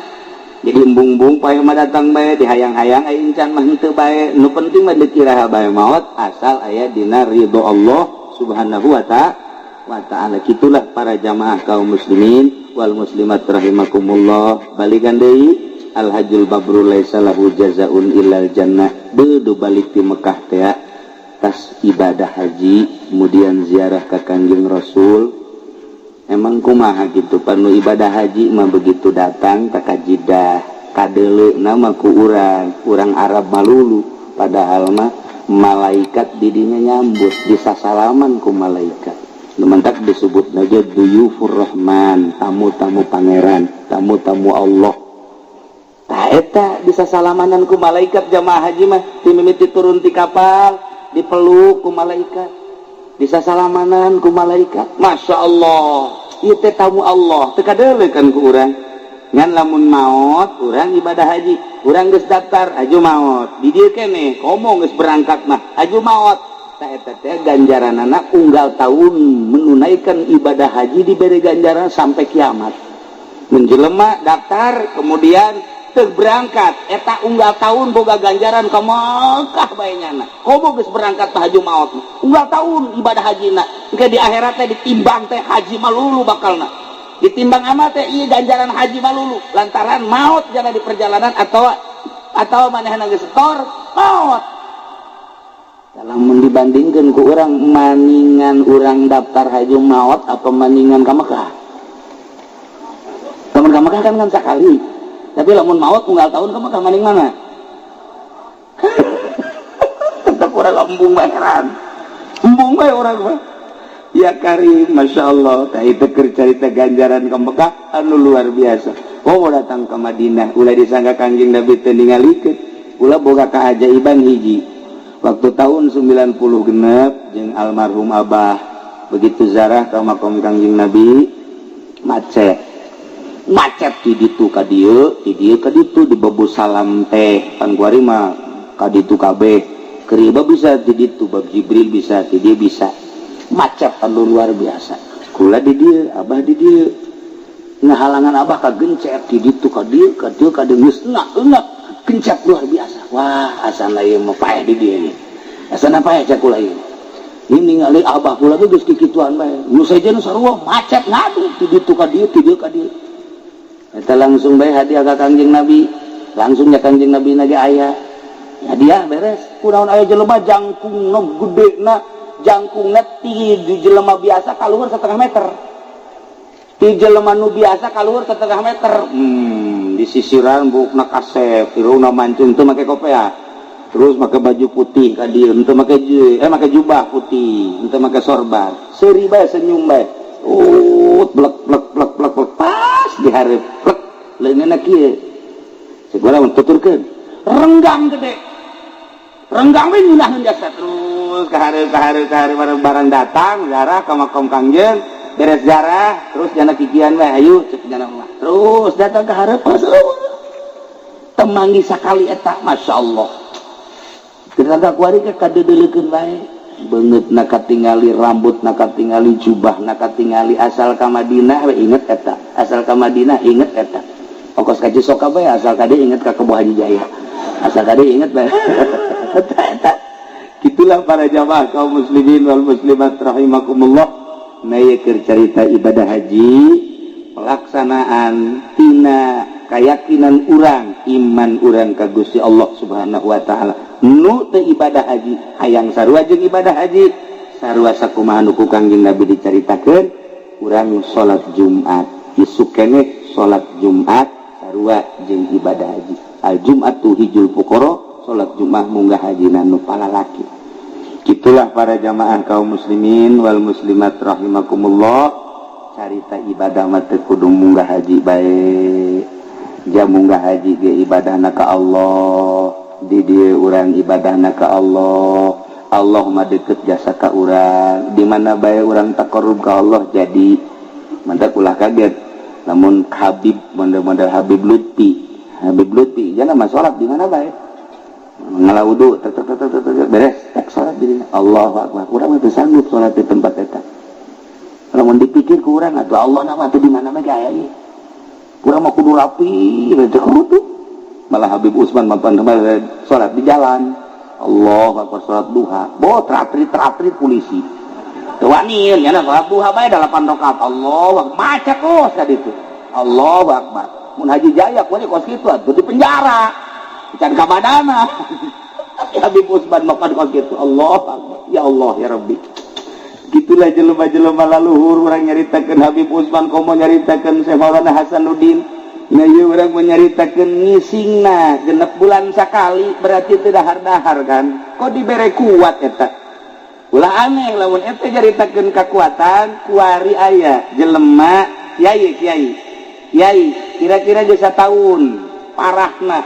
Jadi embung-embung pae mah datang bae, dihayang-hayang aya encan mah henteu bae. Nu penting mah dikira bae maot asal aya dina ridho Allah Subhanahu wa Ta'ala. Kitulah para jamaah kaum muslimin wal muslimat rahimakumullah. Balikan deui, al hajjul mabrur laisa lahu jazaun illal jannah. Bedu balik di Mekah teh, tas ibadah haji, kemudian ziarah ke Kangjeng Rasul. Emang kumaha gitu panu ibadah haji mah, begitu datang ka Jidah, kadeuleu nama ku urang urang Arab malulu, padahal mah malaikat didinya nyambut, disasalaman ku malaikat. Lumantak disebut aja duyufur rahman, tamu-tamu pangeran, tamu-tamu Allah. Tah eta bisa salamanan ku malaikat jamaah haji mah. Ti mimiti turun ti kapal dipeluk ku malaikat, bisa salamanan ku malaikat. Masya Allah. Ieu teh tamu Allah, teu kadeuleu kan ku urang. Ngan lamun maot, urang ibadah haji, urang geus daftar, aju maot. Di dieu keneh, komo geus berangkat mah, aju maot. Ta eta teh ganjaranana unggal tahun menunaikan ibadah haji diberi ganjaran sampai kiamat. Menjelema daftar kemudian teu berangkat, eta unggal tahun boga ganjaran ka Mekah bae nyana. Komo geus berangkat mah aju maot. Unggal tahun ibadah hajina. Engke di akhirat teh ditimbang teh haji malulu bakalna. Ditimbang amal teh ieu ganjaran haji malulu lantaran maot jana di perjalanan atau manehna geus setor maot. Lamun dibandingkan ku urang, maningan urang daftar haji maot apa maningan ka Mekah? Lamun ka Mekah kan kan sakali. Tapi lamun maot unggal tahun ka Mekah, maning mana? Tetap urang embung bae heran. Embung bae urang mah. Ya Karim, Masya Allah. Tah itu keur carita ganjaran ke Mekah anu luar biasa. Oh, mau datang ke Madinah, ulah disangka Kangjeng Nabi teu ningalikeun. Ulah boga keajaiban hiji. Waktu tahun 90 genep jeung almarhum Abah begitu zarah ke makom Kangjeng Nabi, macet. Macet di ditu ka dieu, di dieu ka ditu, di Babu Salam teh pan kuari mah ka ditu kabeh. Keriba bisa di ditu, Bab Jibril bisa, di dieu bisa. Macet anu luar biasa. Kula di dieu, Abah di dieu. Ngahalangan Abah ka gencet di ditu ka dieu, ka dieu ka dieu, geus enak gencet luar biasa. Wah, asana ieu mah paeh di dieu ieu. Asana paeh cek kula ieu. Ini ningali Abah kula ge geus kikituan bae. Nu sejen sarua macet ngadu di ditu ka dieu, di dieu ka dieu. Eta langsung bae hadiah ka Kangjeng Nabi. Langsung nya Kangjeng Nabi na ge aya. Hadiah beres. Kunaon aya jelema jangkungna gedena, jangkungna tinggi di jelema biasa kaluhur setengah meter. Di jelema nu biasa kaluhur setengah meter. Disisiran buukna kasep, irungna mancung, teu make kopea. Terus make baju putih ka dieu, henteu make make jubah putih, henteu make sorban. Seuri bae, senyum bae. Blek blek blek blek blek pas di hareup. Plek leungeunna kieu. Cek urang tuturkeun. Renggang gede. Renggang we nyunaheun jasa terus ka hareup, ka hareup, ka hareup, barang datang zarah ka makom Kangjeng, beres zarah terus jana kikian bae, hayu cek jana mah. Terus datang ke hareup, temanggi sakali eta, Masya Allah. Kita kuari ke kadeudeulekeun bae, beungeut na katingali, rambut na katingali, jubah na katingali, asal ka Madinah we inget eta, asal ka Madinah inget eta. Ongkos ka Cisoka bae asal ka dieu inget ka Kebo Haji Jaya, asal ka dieu inget bae eta eta. Itulah para jamaah kaum muslimin wal muslimat rahimakumullah. Nah, ieu keur carita ibadah haji, pelaksanaan tina keyakinan urang, iman urang ka Gusti Allah Subhanahu wa taala. Nu teu ibadah haji hayang sarua jeung ibadah haji, sarua sakumaha nu ku Kangjeng Nabi dicaritakeun. Urang salat Jumat isuk keneh, salat Jumat sarua jeung ibadah haji. Al Jum'atu hijul fuqara, salat Jumat munggah haji nu palalaki. Itulah para jamaah kaum muslimin wal muslimat rahimakumullah, carita ibadah mah teu kudu munggah haji bae. Jam munggah haji ge ibadahna ka Allah, di dieu urang ibadahna ka Allah. Allah mah deket jasa ka urang, di mana bae urang taqarrub ka Allah. Jadi mantap, ulah kaget lamun Habib model-model Habib Lutfi. Habib Lutfi jangan mah salat di mana bae, ngala wudu tek tek tek tek tek, beres tek, salat di dinya. Allahu akbar. Urang mah teu sanggup salat di tempat eta. Lamun dipikir ku urang atuh Allah nama teh di mana mah gaya ieu. Urang mah kudu rapi teh kudu. Malah Habib Usman mampan salat di jalan. Allah akbar, salat duha. Bo tratrit tratrit polisi. Teu wani nya salat duha bae 8 rakaat. Allah macet terus tadi itu. Allahu akbar. Mun Haji Jaya kuwi kos kitu atuh di penjara. Can ka badana. Tapi Habib Usman makan kos kitu. Allah akbar. Ya Allah ya Rabbi. Gitulah jelema-jelema laluhur. Urang nyaritakeun Habib Usman komo nyaritakeun Syekh Maulana Hasanuddin. Nah, ieu urang menyaritakeun ngisingna 6 bulan sakali, berarti teu dahar-dahar kan. Kok dibere kuat eta? Ulah aneh lamun eta nyaritakeun kekuatan. Kuari aya jelema kiai, kiai, kiai, kira-kira geus satahun parahna,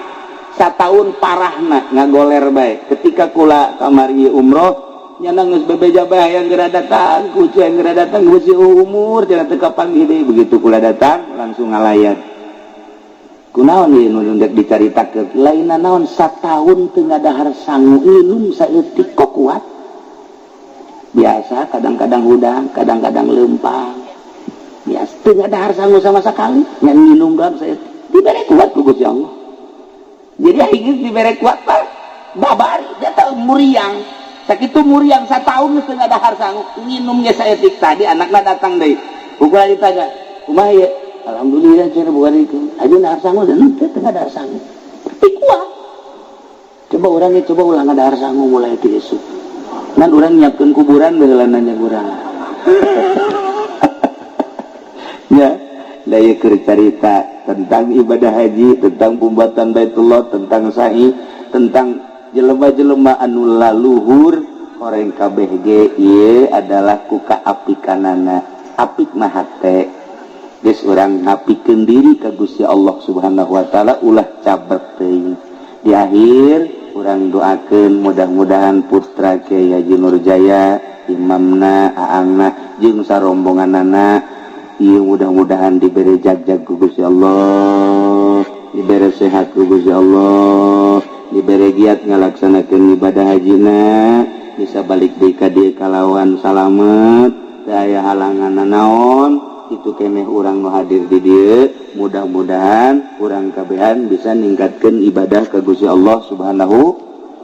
satahun parahna ngagoler bae. Ketika kula kamari umroh Nyana geus bebeja bae hayang geura datang, kucu hayang geura datang, geus umur cenah teu kapanggih deui. Begitu kula datang langsung ngalayat. Kunaon ieu nu dek dicaritakeun? Lain naon, sataun teu ngadahar sangu, nginum saeutik kok kuat. Biasa kadang-kadang hudang, kadang-kadang lempang. Biasa teu ngadahar sangu sama sekali, ngan minum doang saeutik. Dibere kuat ku Gusti Allah. Jadi akhirnya dibere kuat pak, babari dia tahu muriang. Sakitu muriang satahun teu ngadahar sangu, nginum ge saeutik. Tadi anakna datang deui. Ukuran ditanya, "Kumaha ieu?" "Alhamdulillah," cenah, "bukan itu. Aja dahar sangu dan teu ngadahar sangu. Tapi kuat. Coba orangnya coba ulah ngadahar sangu mulai ti esuk. Nan urang nyiapkeun kuburan baheula nanya urang. Ya, daya keur carita tentang ibadah haji, tentang pembuatan Baitullah, tentang sa'i, tentang jelema-jelema anu laluhur orang kabeh ge ieu adalah ku kaapikanana. Apik mah hate. Geus urang ngapikeun diri ka Gusti Allah Subhanahu wa taala, ulah cabrek teuing. Di akhir urang doakeun mudah-mudahan putra Kiai Haji Nurjaya, imamna, aangna jeung sarombonganana ieu mudah-mudahan diberi jagjag ku Gusti Allah, diberi sehat ku Gusti Allah, diberi giat ngalaksanakeun ibadah hajina, bisa balik deui ka dieu kalawan salamet, teu aya halangan naon. Itu keneh urang nu hadir di dieu, mudah-mudahan urang kabehan bisa ningkatkeun ibadah ka Gusti Allah Subhanahu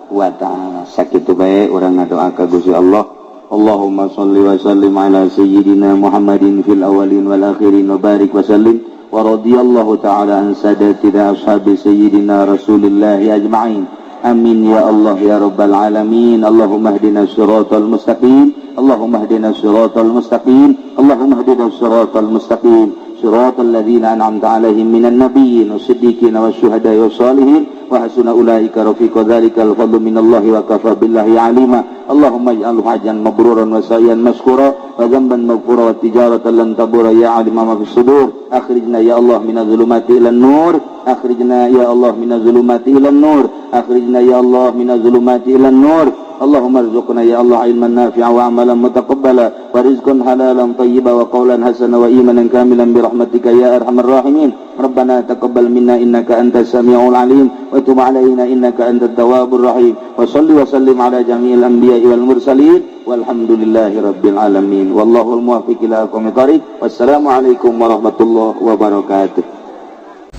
wa taala. Sakitu bae urang ngadoa ka Gusti Allah. Allahumma shalli wa sallim ala sayyidina Muhammadin fil awwalin wal akhirin wa barik wa sallim wa radhiyallahu ta'ala an sadatina ashabi sayyidina Rasulillah ajma'in. Amin ya Allah ya rabbal alamin. Allahumma hdina siratal mustaqim. Allahumma hdina siratal mustaqim. Allahumma hdina siratal mustaqim. Siratal ladzina an'amta alaihim minan nabiyyin wasiddiqin wasyuhada'i wassalihin wa hasuna ulaika rafiqa. Dzalikal fadlu minallahi wa kafa billahi alima. Allahumma ij'alhu hajjan mabruran wa sa'yan mashkura wa dhanban maghfura wa tijaratan lan tabura ya alima ma fis sudur. Akhrijna ya Allah minadh dhulumati ilan nur. Akhrijna ya Allah minadh dhulumati ilan nur. Akhrijna ya Allah minadh dhulumati ilan nur. Allahumma arzuqna ya Allah ilman nafi'a wa amalan mutaqabbala wa rizqan halalan tayyiba wa qawlan hasana wa imanan kamilan bi rahmatika ya arhamar rahimin. Rabbana taqabbal minna innaka antas samiul alim wa tub alaina innaka antat tawwabur rahim. Wa salli wa sallim ala jami'il anbiya'i wal mursalin walhamdulillahi rabbil alamin. Wallahul muwaffiq ila aqwamit thariq. Wassalamu alaikum warahmatullahi wabarakatuh.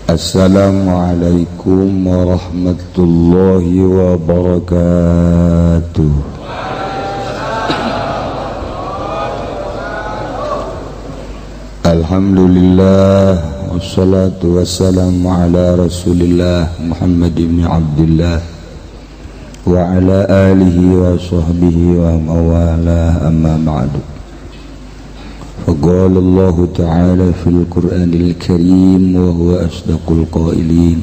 Assalamualaikum warahmatullahi wabarakatuh. Alhamdulillah wassalatu wassalamu ala Rasulillah Muhammad ibn Abdullah wa ala alihi wa sahbihi wa mawalah, amma ba'du. فقال الله تعالى في القرآن الكريم وهو أصدق القائلين: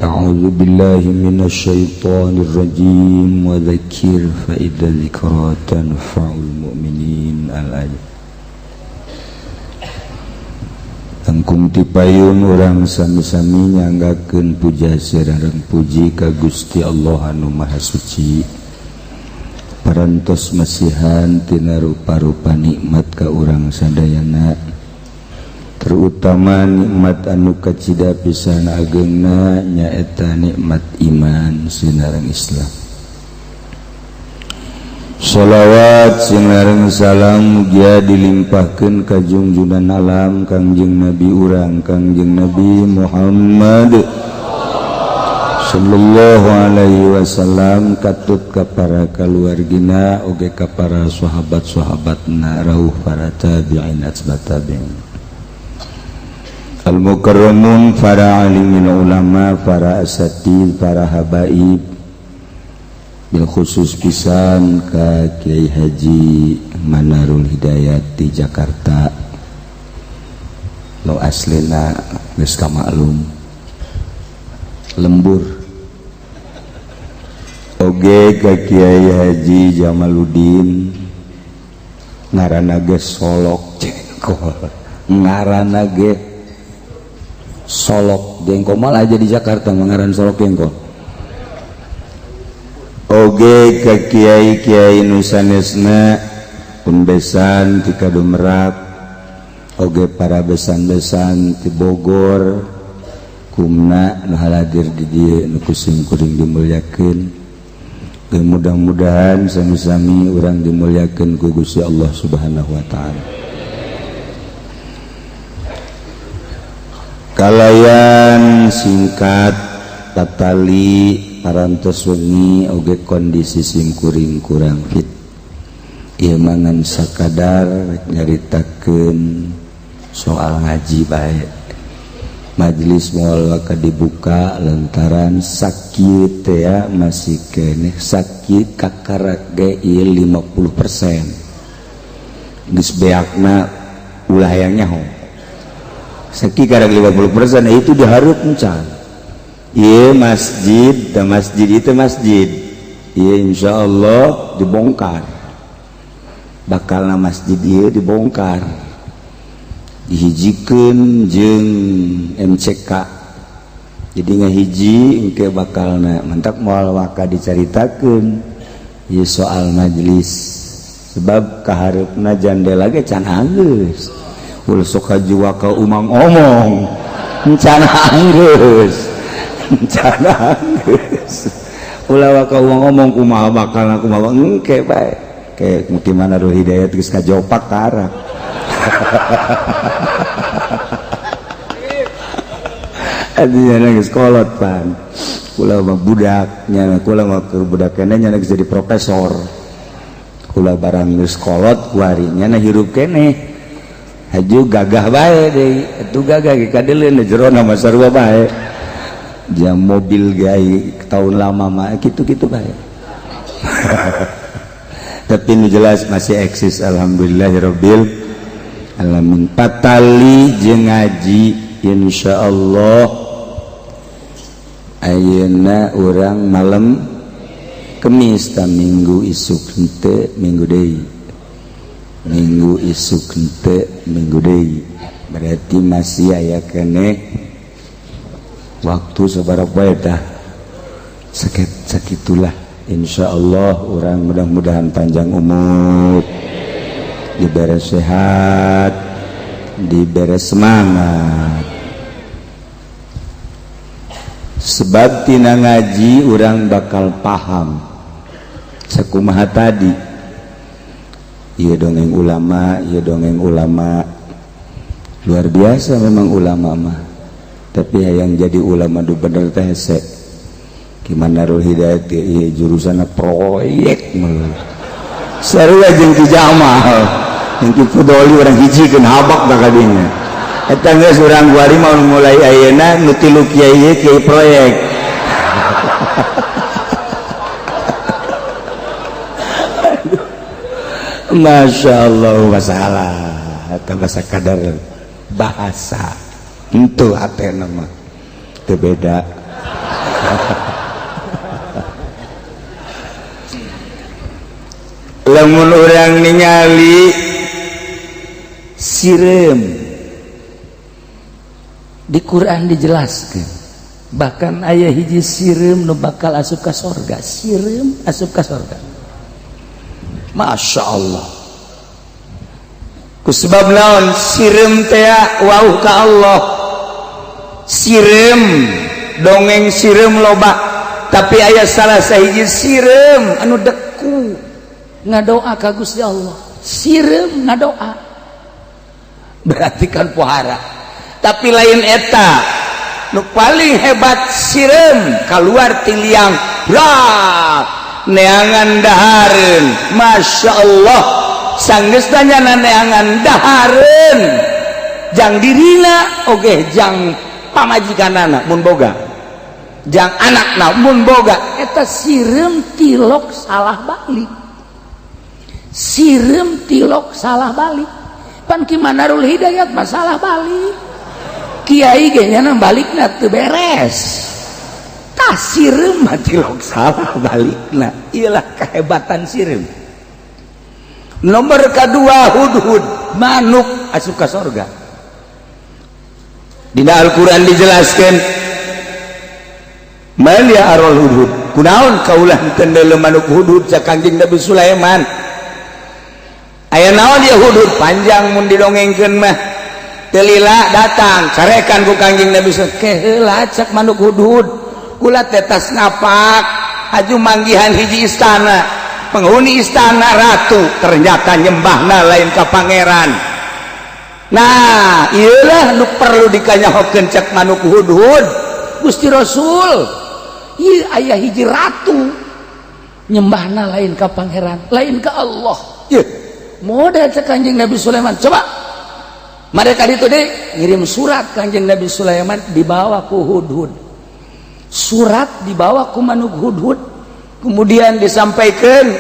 أعوذ بالله من الشيطان الرجيم وذكر فإذا الذكرى تنفع المؤمنين. الآية. Tangkung tipayun urang sami-sami nyanggakeun puja sareng puji ka Gusti Allah anu Maha Suci, parantos masihan tina rupa-rupa nikmat ka urang sadayana, terutama nikmat anu kacida pisan agengna nyaeta nikmat iman sinareng Islam. Sholawat sinareng salam mugia dilimpahkeun ka junjunan alam Kangjeng Nabi urang Kangjeng Nabi Muhammad sallallahu alaihi wasallam, katut ka para kaluargina oge ka para sahabat-sahabatna rauh para tabi'in atba tabi'in al mukarramun, para alimin ulama, para asatid, para habaib, bil khusus pisan ka Kiai Haji Manarul Hidayat di Jakarta. Lo aslina geus kamaklum lembur. Oge ka Kiai Haji Jamaluddin, ngaranna ge Solok Jengkol, ngaranna ge Solok Jengkol, malah aja di Jakarta mengaran Solok Jengkol. Oge ka kiai-kiai nu sanesna pun besan ti Kadumerak, oge para besan-besan ti Bogor kumna nu haladir di dieu nu ku simkuring dimuliakeun. Mudah-mudahan sami-sami urang dimuliakeun ku Gusti Allah Subhanahu wa taala. Kalayan singkat patali parantos wengi oge kondisi simkuring kurang fit. Ieu mangan sakadar nyaritakeun soal ngaji bae. Majelis moal waka dibuka lantaran sakit teh masih keneh sakit kakarak ge ieu 50%. Geus beakna ulah hayang nyaho. Sakit karak 50% itu dihareup encan. Ieu masjid, da masjid itu masjid. Ieu insyaallah dibongkar. Bakalna masjid ieu dibongkar. Dihijikeun jeung MCK. Jadi ngahiji engke bakalna mantak moal waka dicaritakeun ieu soal majelis. Sebab kahareupna jandela ge can anggeus. Ulah sok haji waka umang omong. Can anggeus. Can anggeus. Ulah waka umang omong kumaha bakalna kumaha engke bae. Kayak gimana Ruh Hidayat geus kajopak ka arah. Artinya geus kolot pan. Kula mah budak nya, kula mah keur budak keneh nya geus jadi profesor. Kula barang geus kolot kuari nya hirup keneh. Haju gagah bae deui, atuh gagah ge kadeuleun jerona mah sarua bae. Jam mobil ge tahun lama mah kitu-kitu bae. Tapi nu jelas masih eksis alhamdulillahirabbil alamin. Patali jeung ngaji insyaallah ayeuna urang malam Kemis ta minggu isuk henteu minggu deui. Minggu isuk henteu minggu deui. Berarti masih aya keneh waktu sabaraha poe tah. Sakitulah insyaallah urang mudah-mudahan panjang umur, diberi sehat, diberi semangat. Sebab tina ngaji urang bakal paham sakumaha tadi. Ieu dongeng ulama, ieu dongeng ulama. Luar biasa memang ulama mah. Tapi hayang jadi ulama du bener teh hese. Gimana Ruh Hidayat ieu jurusanna proyek mah. Sarua jeung Ki Jamal, jeung Ki Fudoli urang hijikeun habak da kadinya. Eta geus urang kuari mah mulai ayeuna nu tilu kiai ieu kiai proyek. Masya Allah masalah eta bahasa kadar bahasa henteu hatena mah teu beda. Lamun urang ningali sireum di Quran dijelaskan, bahkan aya hiji sireum nu bakal asup ka sorga, sireum asup ka sorga. Masya Allah. Kusebab naon sireum teh wauh ka Allah. Sireum dongeng sireum loba, tapi aya salah sahiji sireum anu deku ngadoa ka Gusti Allah. Sireum ngadoa berarti kan pohara. Tapi lain eta nu paling hebat sireum kaluar ti liang neangan dahareun. Masya Allah sanggeus tanyana neangan dahareun jang dirina oge jang pamajikanana mun boga, jang anakna mun boga. Eta sireum tilok salah balik, sireum tilok salah balik. Pan Ki Manarul Hidayat masalah balik, kiai ge nya balikna teu beres. Tah sireum mah tilok salah balikna. Iyalah kehebatan sireum. Nomor kedua hudhud manuk asup ka sorga. Dina Al-Qur'an dijelaskan man ya arul hudhud. Kunaon kaulah teu ndeuleu manuk hudhud cak Kanjeng Nabi Sulaiman? Aya naon dia hudhud? Panjang mun didongengkeun mah. Teu lila datang carekan ku Kanjeng Nabi Sulaiman. Keheula cak manuk hudhud, kula teh tas ngapak aju manggihan hiji istana, penghuni istana ratu ternyata nyembahna lain ka pangeran. Nah, iyalah nu perlu dikanyahokeun cak manuk hudhud. Gusti Rasul, ieu aya hiji ratu nyembahna lain ka pangeran, lain ka Allah. Ieu model cek Kanjeng Nabi Sulaiman. Coba mereka itu deh ngirim surat Kanjeng Nabi Sulaiman, dibawa ku hudhud, surat dibawa ku manuk hudhud, kemudian disampaikan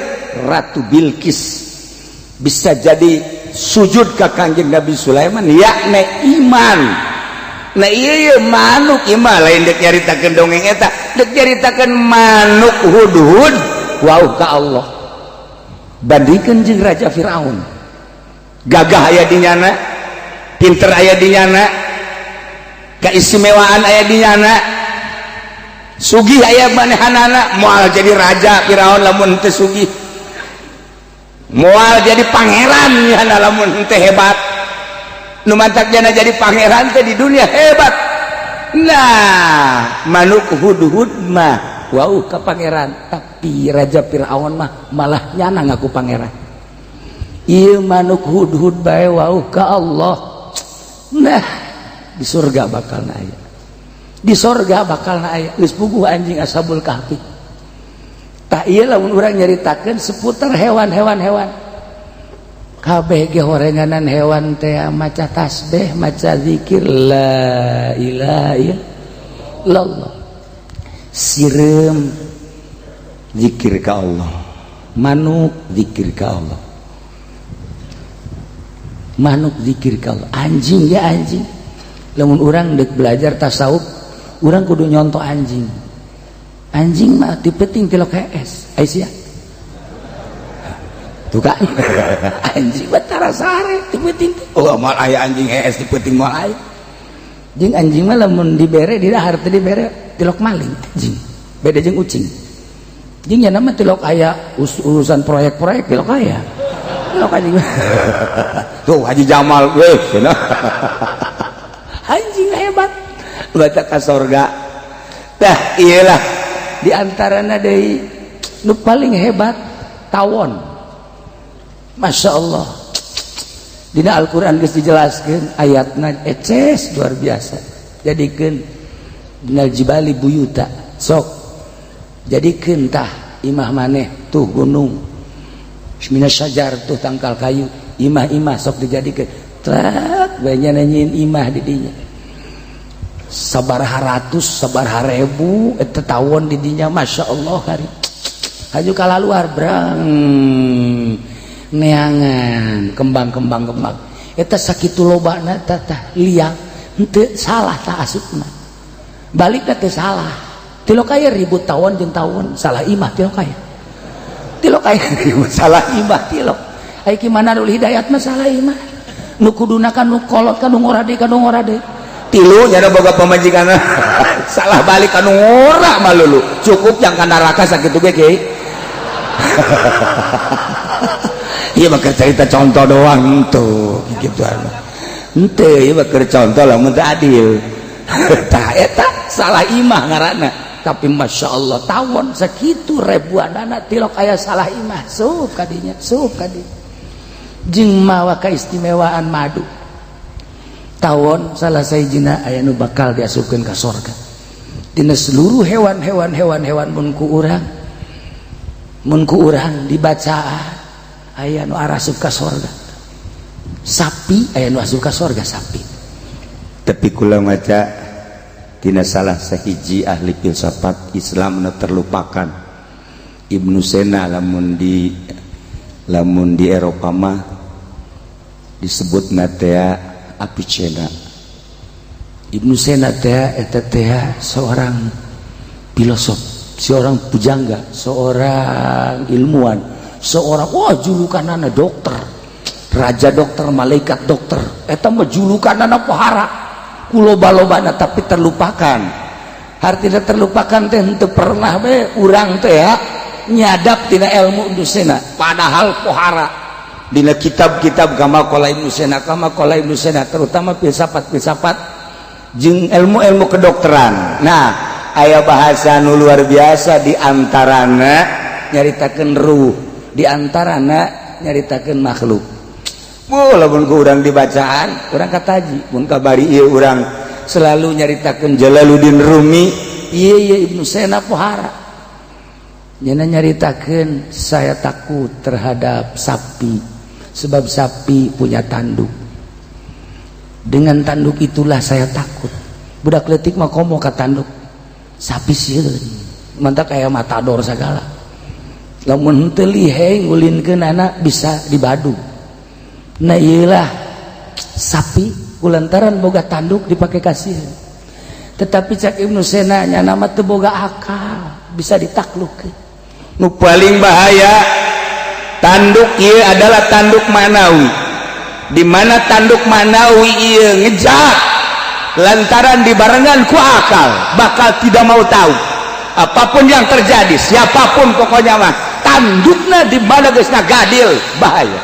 Ratu Bilqis bisa jadi sujud ke Kanjeng Nabi Sulaiman, yakni iman. Nah, iya, iya manuk iman lain dek nyaritakeun dongeng eta, dek nyaritakeun manuk hudhud wow ka Allah. Bandingkeun jeung Raja Firaun, gagah aya di nyana, pinter aya di nyana, keistimewaan aya di nyana, sugih aya manehanana. Moal jadi raja Firaun lamun teu sugih, moal jadi pangeran nyana lamun teu hebat. Nu mantak jana jadi pangeran teh di dunia hebat. Nah, manuk hudhud mah wow ka pangeran, tapi Raja Firaun mah malah nyana ngaku pangeran. Ieu manuk hudhud bae wow ka Allah. Nah, di surga bakal aya, di sorga bakal aya. Geus puguh anjing Ashabul Kahfi. Tah, ieu lamun urang nyaritakeun seputar hewan-hewan, hewan kabeh ge horenganan hewan teh maca tasbih, maca zikir la ilaha illallah. Sireum zikir ka Allah, manuk zikir ka Allah, manuk zikir ka Allah, anjing ya anjing. Lamun urang dek belajar tasawuf, urang kudu nyontoh anjing. Anjing mah ti peuting tilok hees. Aisyah tuh kan, anjing mah tara sare ti peuting. Oh, moal aya anjing hees ti peuting, moal aya. Jeung anjing mah lamun dibere di dahar, teu dibere tilok maling. Anjing beda jeung ucing. Jeung nya mah tilok aya urusan proyek-proyek, tilok aya, tilok anjing. Tuh Haji Jamal weh, anjing hebat baca ka sorga. Dah, iyalah di antarana deui nu paling hebat tawon. Masya Allah, dina Al-Quran geus dijelaskeun ayatna eces luar biasa. Jadikeun minal jibali buyuta, sok jadikeun tah imah maneh tuh gunung, minas syajar tuh tangkal kayu, imah-imah sok dijadikeun trek banyak nanyiin imah di dinya sabaraha ratus, sabaraha ribu eta tawon di dinya. Masya Allah, hari haju kalaluar brang neangan kembang-kembang kembang eta sakitu lobana tah liang henteu salah tah asupna balik teh salah. Tilok aya ribut tawon jeung tawon salah imah, tilok aya, tilok aya ribut salah imah, tilok aya. Ki Manarul Hidayat mah salah imah, nu kuduna kan nu kolot kan nu ngora deui, kan nu ngora deui. Tilu nyana boga pamajikan, salah balik kanu ngora malulu cukup yang ka neraka sakitu ge, Kiai. Iya mah cerita contoh doang tuh gitu henteu, ieu mah contoh lamun teu adil. Tah, eta salah imah ngaranna. Tapi Masya Allah, tawon sakitu ribuan anak tilok aya salah imah, sup kadinya, sup kadinya. Jeung mawa keistimewaan madu tawon, salah sahijina aya nu bakal diasupkeun ka sorga dina seluruh hewan-hewan hewan-hewan. Mun ku urang dibacaan aya nu arasup ka sorga sapi, aya nu asup ka sorga sapi. Tapi kula maca tina salah sahiji ahli filsafat Islam nu terlupakan, Ibnu Sena. Lamun di Eropa mah disebut tea Avicenna. Ibnu Sena teh eta teh seorang filosof, seorang pujangga, seorang ilmuwan, seorang wah julukanana dokter, raja dokter, malaikat dokter. Eta mah julukanana pohara ku loba-lobana, tapi terlupakan. Artinya terlupakan teh henteu pernah be urang teh ya nyadap tina ilmu Ibnu Sina, padahal pohara dina kitab-kitab kama qala Ibnu Sina, kama qala Ibnu Sina, terutama filsafat-filsafat jeung ilmu-ilmu kedokteran. Nah, aya bahasa nu luar biasa, di antarana nyaritakeun ruh, di antarana nyaritakeun makhluk. Bu, lamun ku urang dibacaan, urang kataji mun kabari ieu urang selalu nyaritakeun Jalaluddin Rumi, ieu ieu Ibnu Sina pohara. Nyana nyaritakeun, "Saya takut terhadap sapi sebab sapi punya tanduk. Dengan tanduk itulah saya takut." Budak leutik mah komo ka tanduk sapi, sieun, mantak kayak matador segala. Lamun henteu lihai ngulinkeun anak bisa dibadu. Nah, iyalah sapi kulantaran boga tanduk dipakai kasih. Tetapi cak Ibnu Sena, nyana mah teu boga akal, bisa ditaklukkeun. Nu paling bahaya tanduk ieu adalah tanduk manawi, di mana tanduk manawi ieu ngejak lantaran dibarengan ku akal, bakal tidak mau tahu apapun yang terjadi, siapapun, pokoknya mah tandukna di mana geus ngagadil, bahaya.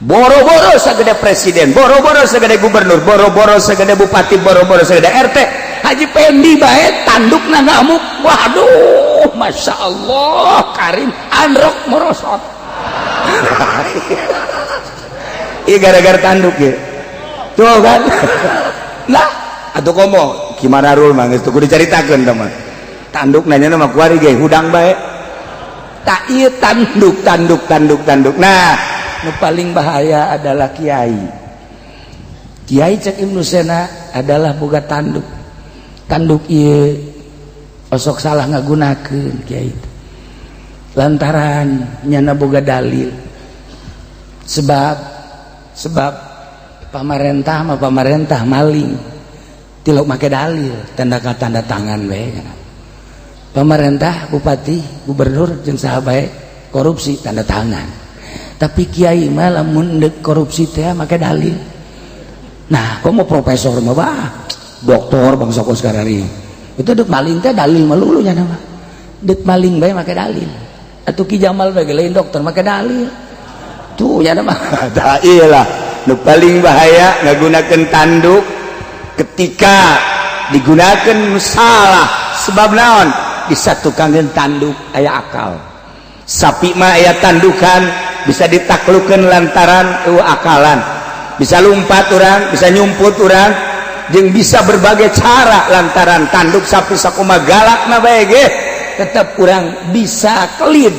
Boro-boro segede presiden, boro-boro segede gubernur, boro-boro segede bupati, boro-boro segede RT, Haji Pendi bae tandukna ngamuk, waduh, Masya Allah Karim, androk merosot. Iya, gara-gara tanduk ya tuh kan. Lah atau komo gimana rul mah geus kudu dicaritakeun teman, tanduk nanya mah kuari ge hudang bae tak. Iya, tanduk, tanduk, tanduk, tanduk. Nah, nu paling bahaya adalah kiai. Kiai cek Ibnu Sena adalah boga tanduk. Tanduk ieu osok salah ngagunakeun kiai lantaran nyana boga dalil, sebab sebab pamarentah mah pamarentah maling tilok make dalil, tanda tanda tangan we. Pemerintah, bupati, gubernur jeung saha bae korupsi tanda tangan. Tapi kiai mah lamun deuk korupsi teh make dalil. Nah, komo profesor mah bah, doktor bangsa kos karari itu, deuk maling teh dalil melulu nya mah. Deuk maling bae make dalil. Atuh Ki Jamal bae lain dokter, make dalil tuh nya mah. Tah, iyalah nu paling bahaya ngagunakeun tanduk ketika digunakan salah. Sebab naon? Disatukankeun tanduk aya akal. Sapi mah aya tandukan, bisa ditaklukan lantaran eueuh akalan, bisa lumpat orang, bisa nyumput orang, jeung bisa berbagai cara lantaran tanduk sapi sakuma galakna bae ge tetap kurang bisa kelit.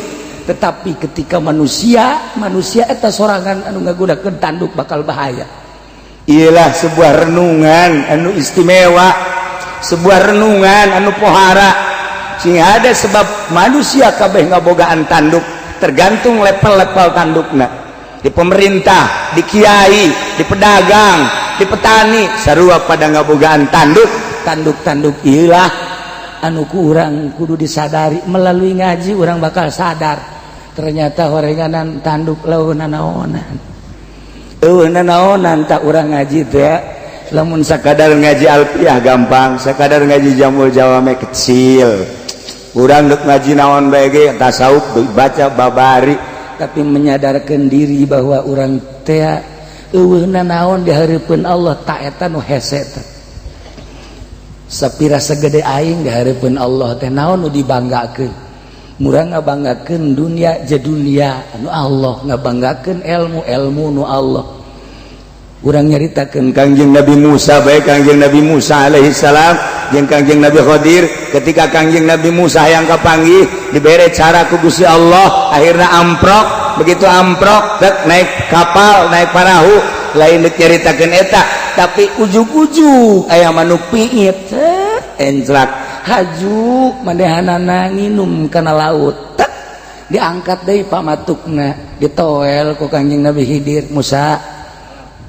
Tetapi ketika manusia, manusia eta sorangan anu ngagunakeun tanduk bakal bahaya. Ialah sebuah renungan anu istimewa, sebuah renungan anu pohara sing ada, sebab manusia kabeh ngabogaan tanduk, tergantung level-level tandukna. Di pemerintah, di kiai, di pedagang, di petani, sarua pada ngabogaan tanduk. Tanduk-tanduk ilah anu kurang kudu disadari. Melalui ngaji urang bakal sadar, ternyata horenganan tanduk lawan naonan, eueuh naonan. Tak urang ngaji teh lamun sakadar ngaji alfiah gampang, sakadar ngaji jamul jawame kecil. Urang dek ngaji naon bae ge, tasawuf baca babari. Tapi menyadarkan diri bahwa urang teh eueuh naon di hareupeun Allah, tak eta nu hese teh. Sapira segede aing di hareupeun Allah teh naon nu dibanggakeun? Murah ngabanggakeun dunia je dunia anu Allah, ngabanggakeun ilmu ilmu nu Allah. Urang nyaritakeun Kangjeng Nabi Musa baik, Kangjeng Nabi Musa alaihi salam jeung Kangjeng Nabi Khadir. Ketika Kangjeng Nabi Musa yang kapanggih, dibere cara ku Gusti Allah, akhirnya amprok. Begitu amprok dek naik kapal, naik parahu, lain dek nyaritakeun eta, tapi ujug-ujug aya manuk piit enclak haju manehanana nginum kana laut. Tek, diangkat deui pamatukna, ditoel ku Kangjeng Nabi Khidir. "Musa,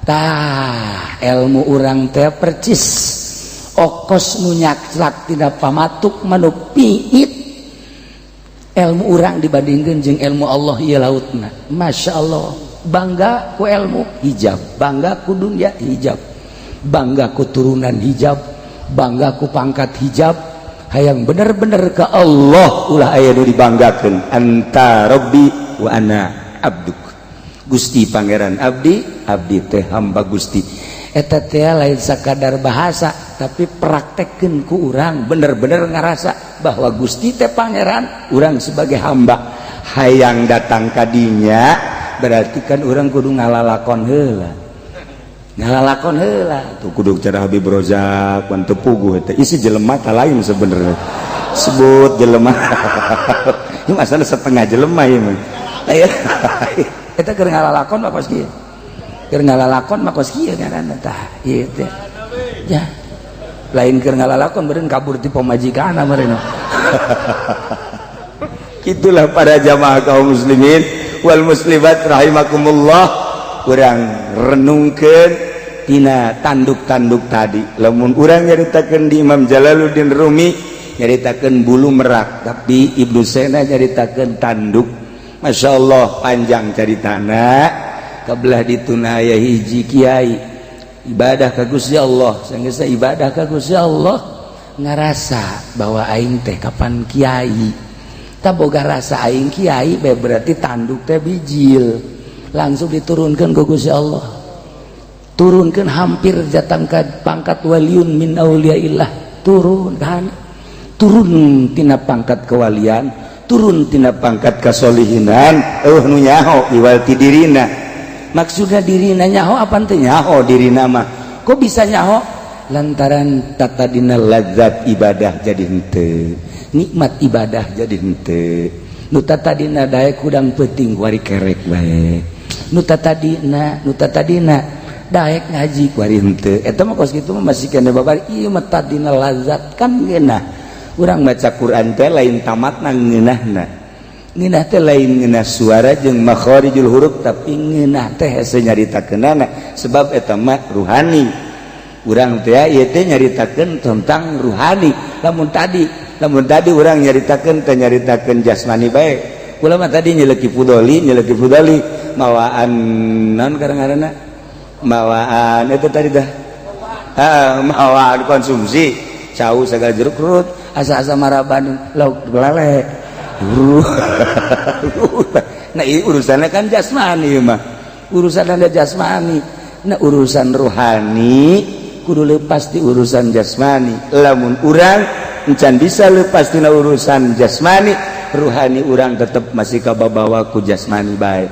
tah ilmu urang teh percis okos nu nyakclak tina pamatuk manuk piit. Ilmu urang dibandingkan jeung ilmu Allah ieu lautna." Masya Allah, bangga ku ilmu hijab, bangga ku dunia hijab, bangga ku turunan hijab. Bangga ku pangkat hijab, hayang bener-bener ke Allah, ulah aya nu dibanggakeun. Anta Rabbi wa ana abduk. Gusti Pangeran abdi, abdi teh hamba Gusti. Eta teh lain sakadar bahasa, tapi praktekkeun ku urang bener-bener ngarasa bahwa Gusti teh Pangeran, urang sebagai hamba hayang datang kadinya. Berarti kan urang kudu ngalalakon heula, ngalalakon heula tuh kudu cara Habib Rozak pan teu puguh teh isi jelema ta lain sebenarnya sebut jelema. Ini masalah setengah jelema ieu mah. Eta keur ngalalakon mah kos kieu, keur ngalalakon mah kos kieu ngaranna. Tah, ieu teh ya lain keur ngalalakon, beureun kabur ti pamajikan meureun. Itulah para jamaah kaum muslimin wal muslimat rahimakumullah, urang renungkeun tina tanduk-tanduk tadi. Lamun urang nyaritakeun di Imam Jalaluddin Rumi nyaritakeun bulu merak, tapi Ibnu Sena nyaritakeun tanduk. Masya Allah, panjang caritana. Kabelah dituna aya hiji kiai ibadah ka Gusti Allah. Sanggeus ibadah ka Gusti Allah, ngarasa bahwa aing teh kapan kiai. Tak boga rasa aing kiai bae, berarti tanduk teh bijil, langsung diturunkan ke Gusti Allah, turunkan hampir datang ke pangkat waliun min auliyaillah. Turun kan, turun tina pangkat kewalian, turun tina pangkat kasolihinan. Nu nyaho iwal ti dirina. Maksudnya dirina nyaho apa teh? Nyaho dirina mah. Kok bisa nyaho? Lantaran tata dina lazat ibadah jadi henteu, nikmat ibadah jadi henteu. Nu tadina daek hudang peuting, kuari kerek bae. Nu tadina daek ngaji, kuari henteu. Eta mah kos kitu mah masih kene babar. Ieu mah tadina lazat kan ngeunah. Urang maca Quran teh lain tamatna ngeunahna. Ngeunah teh lain ngeunah suara jeung makharijul huruf, tapi ngeunah teh hese nyaritakeunana, sebab eta mah ruhani. Urang teh ieu teh nyaritakeun tentang ruhani. Lamun tadi urang nyaritakeun teh nyaritakeun jasmani bae. Ulama tadi nyeleki fudoli, nyeleki fudoli mawaan non kadang-kadang mawaan itu tadi dah, mawaan konsumsi cau segala jeruk rut. Asa-asa maraban lauk lele. Nah, ini urusannya kan jasmani mah, urusan ada jasmani. Nah, urusan ruhani kudu lepas di urusan jasmani. Lamun urang encan bisa lepas tina urusan jasmani, ruhani urang tetap masih kababawa ku jasmani bae.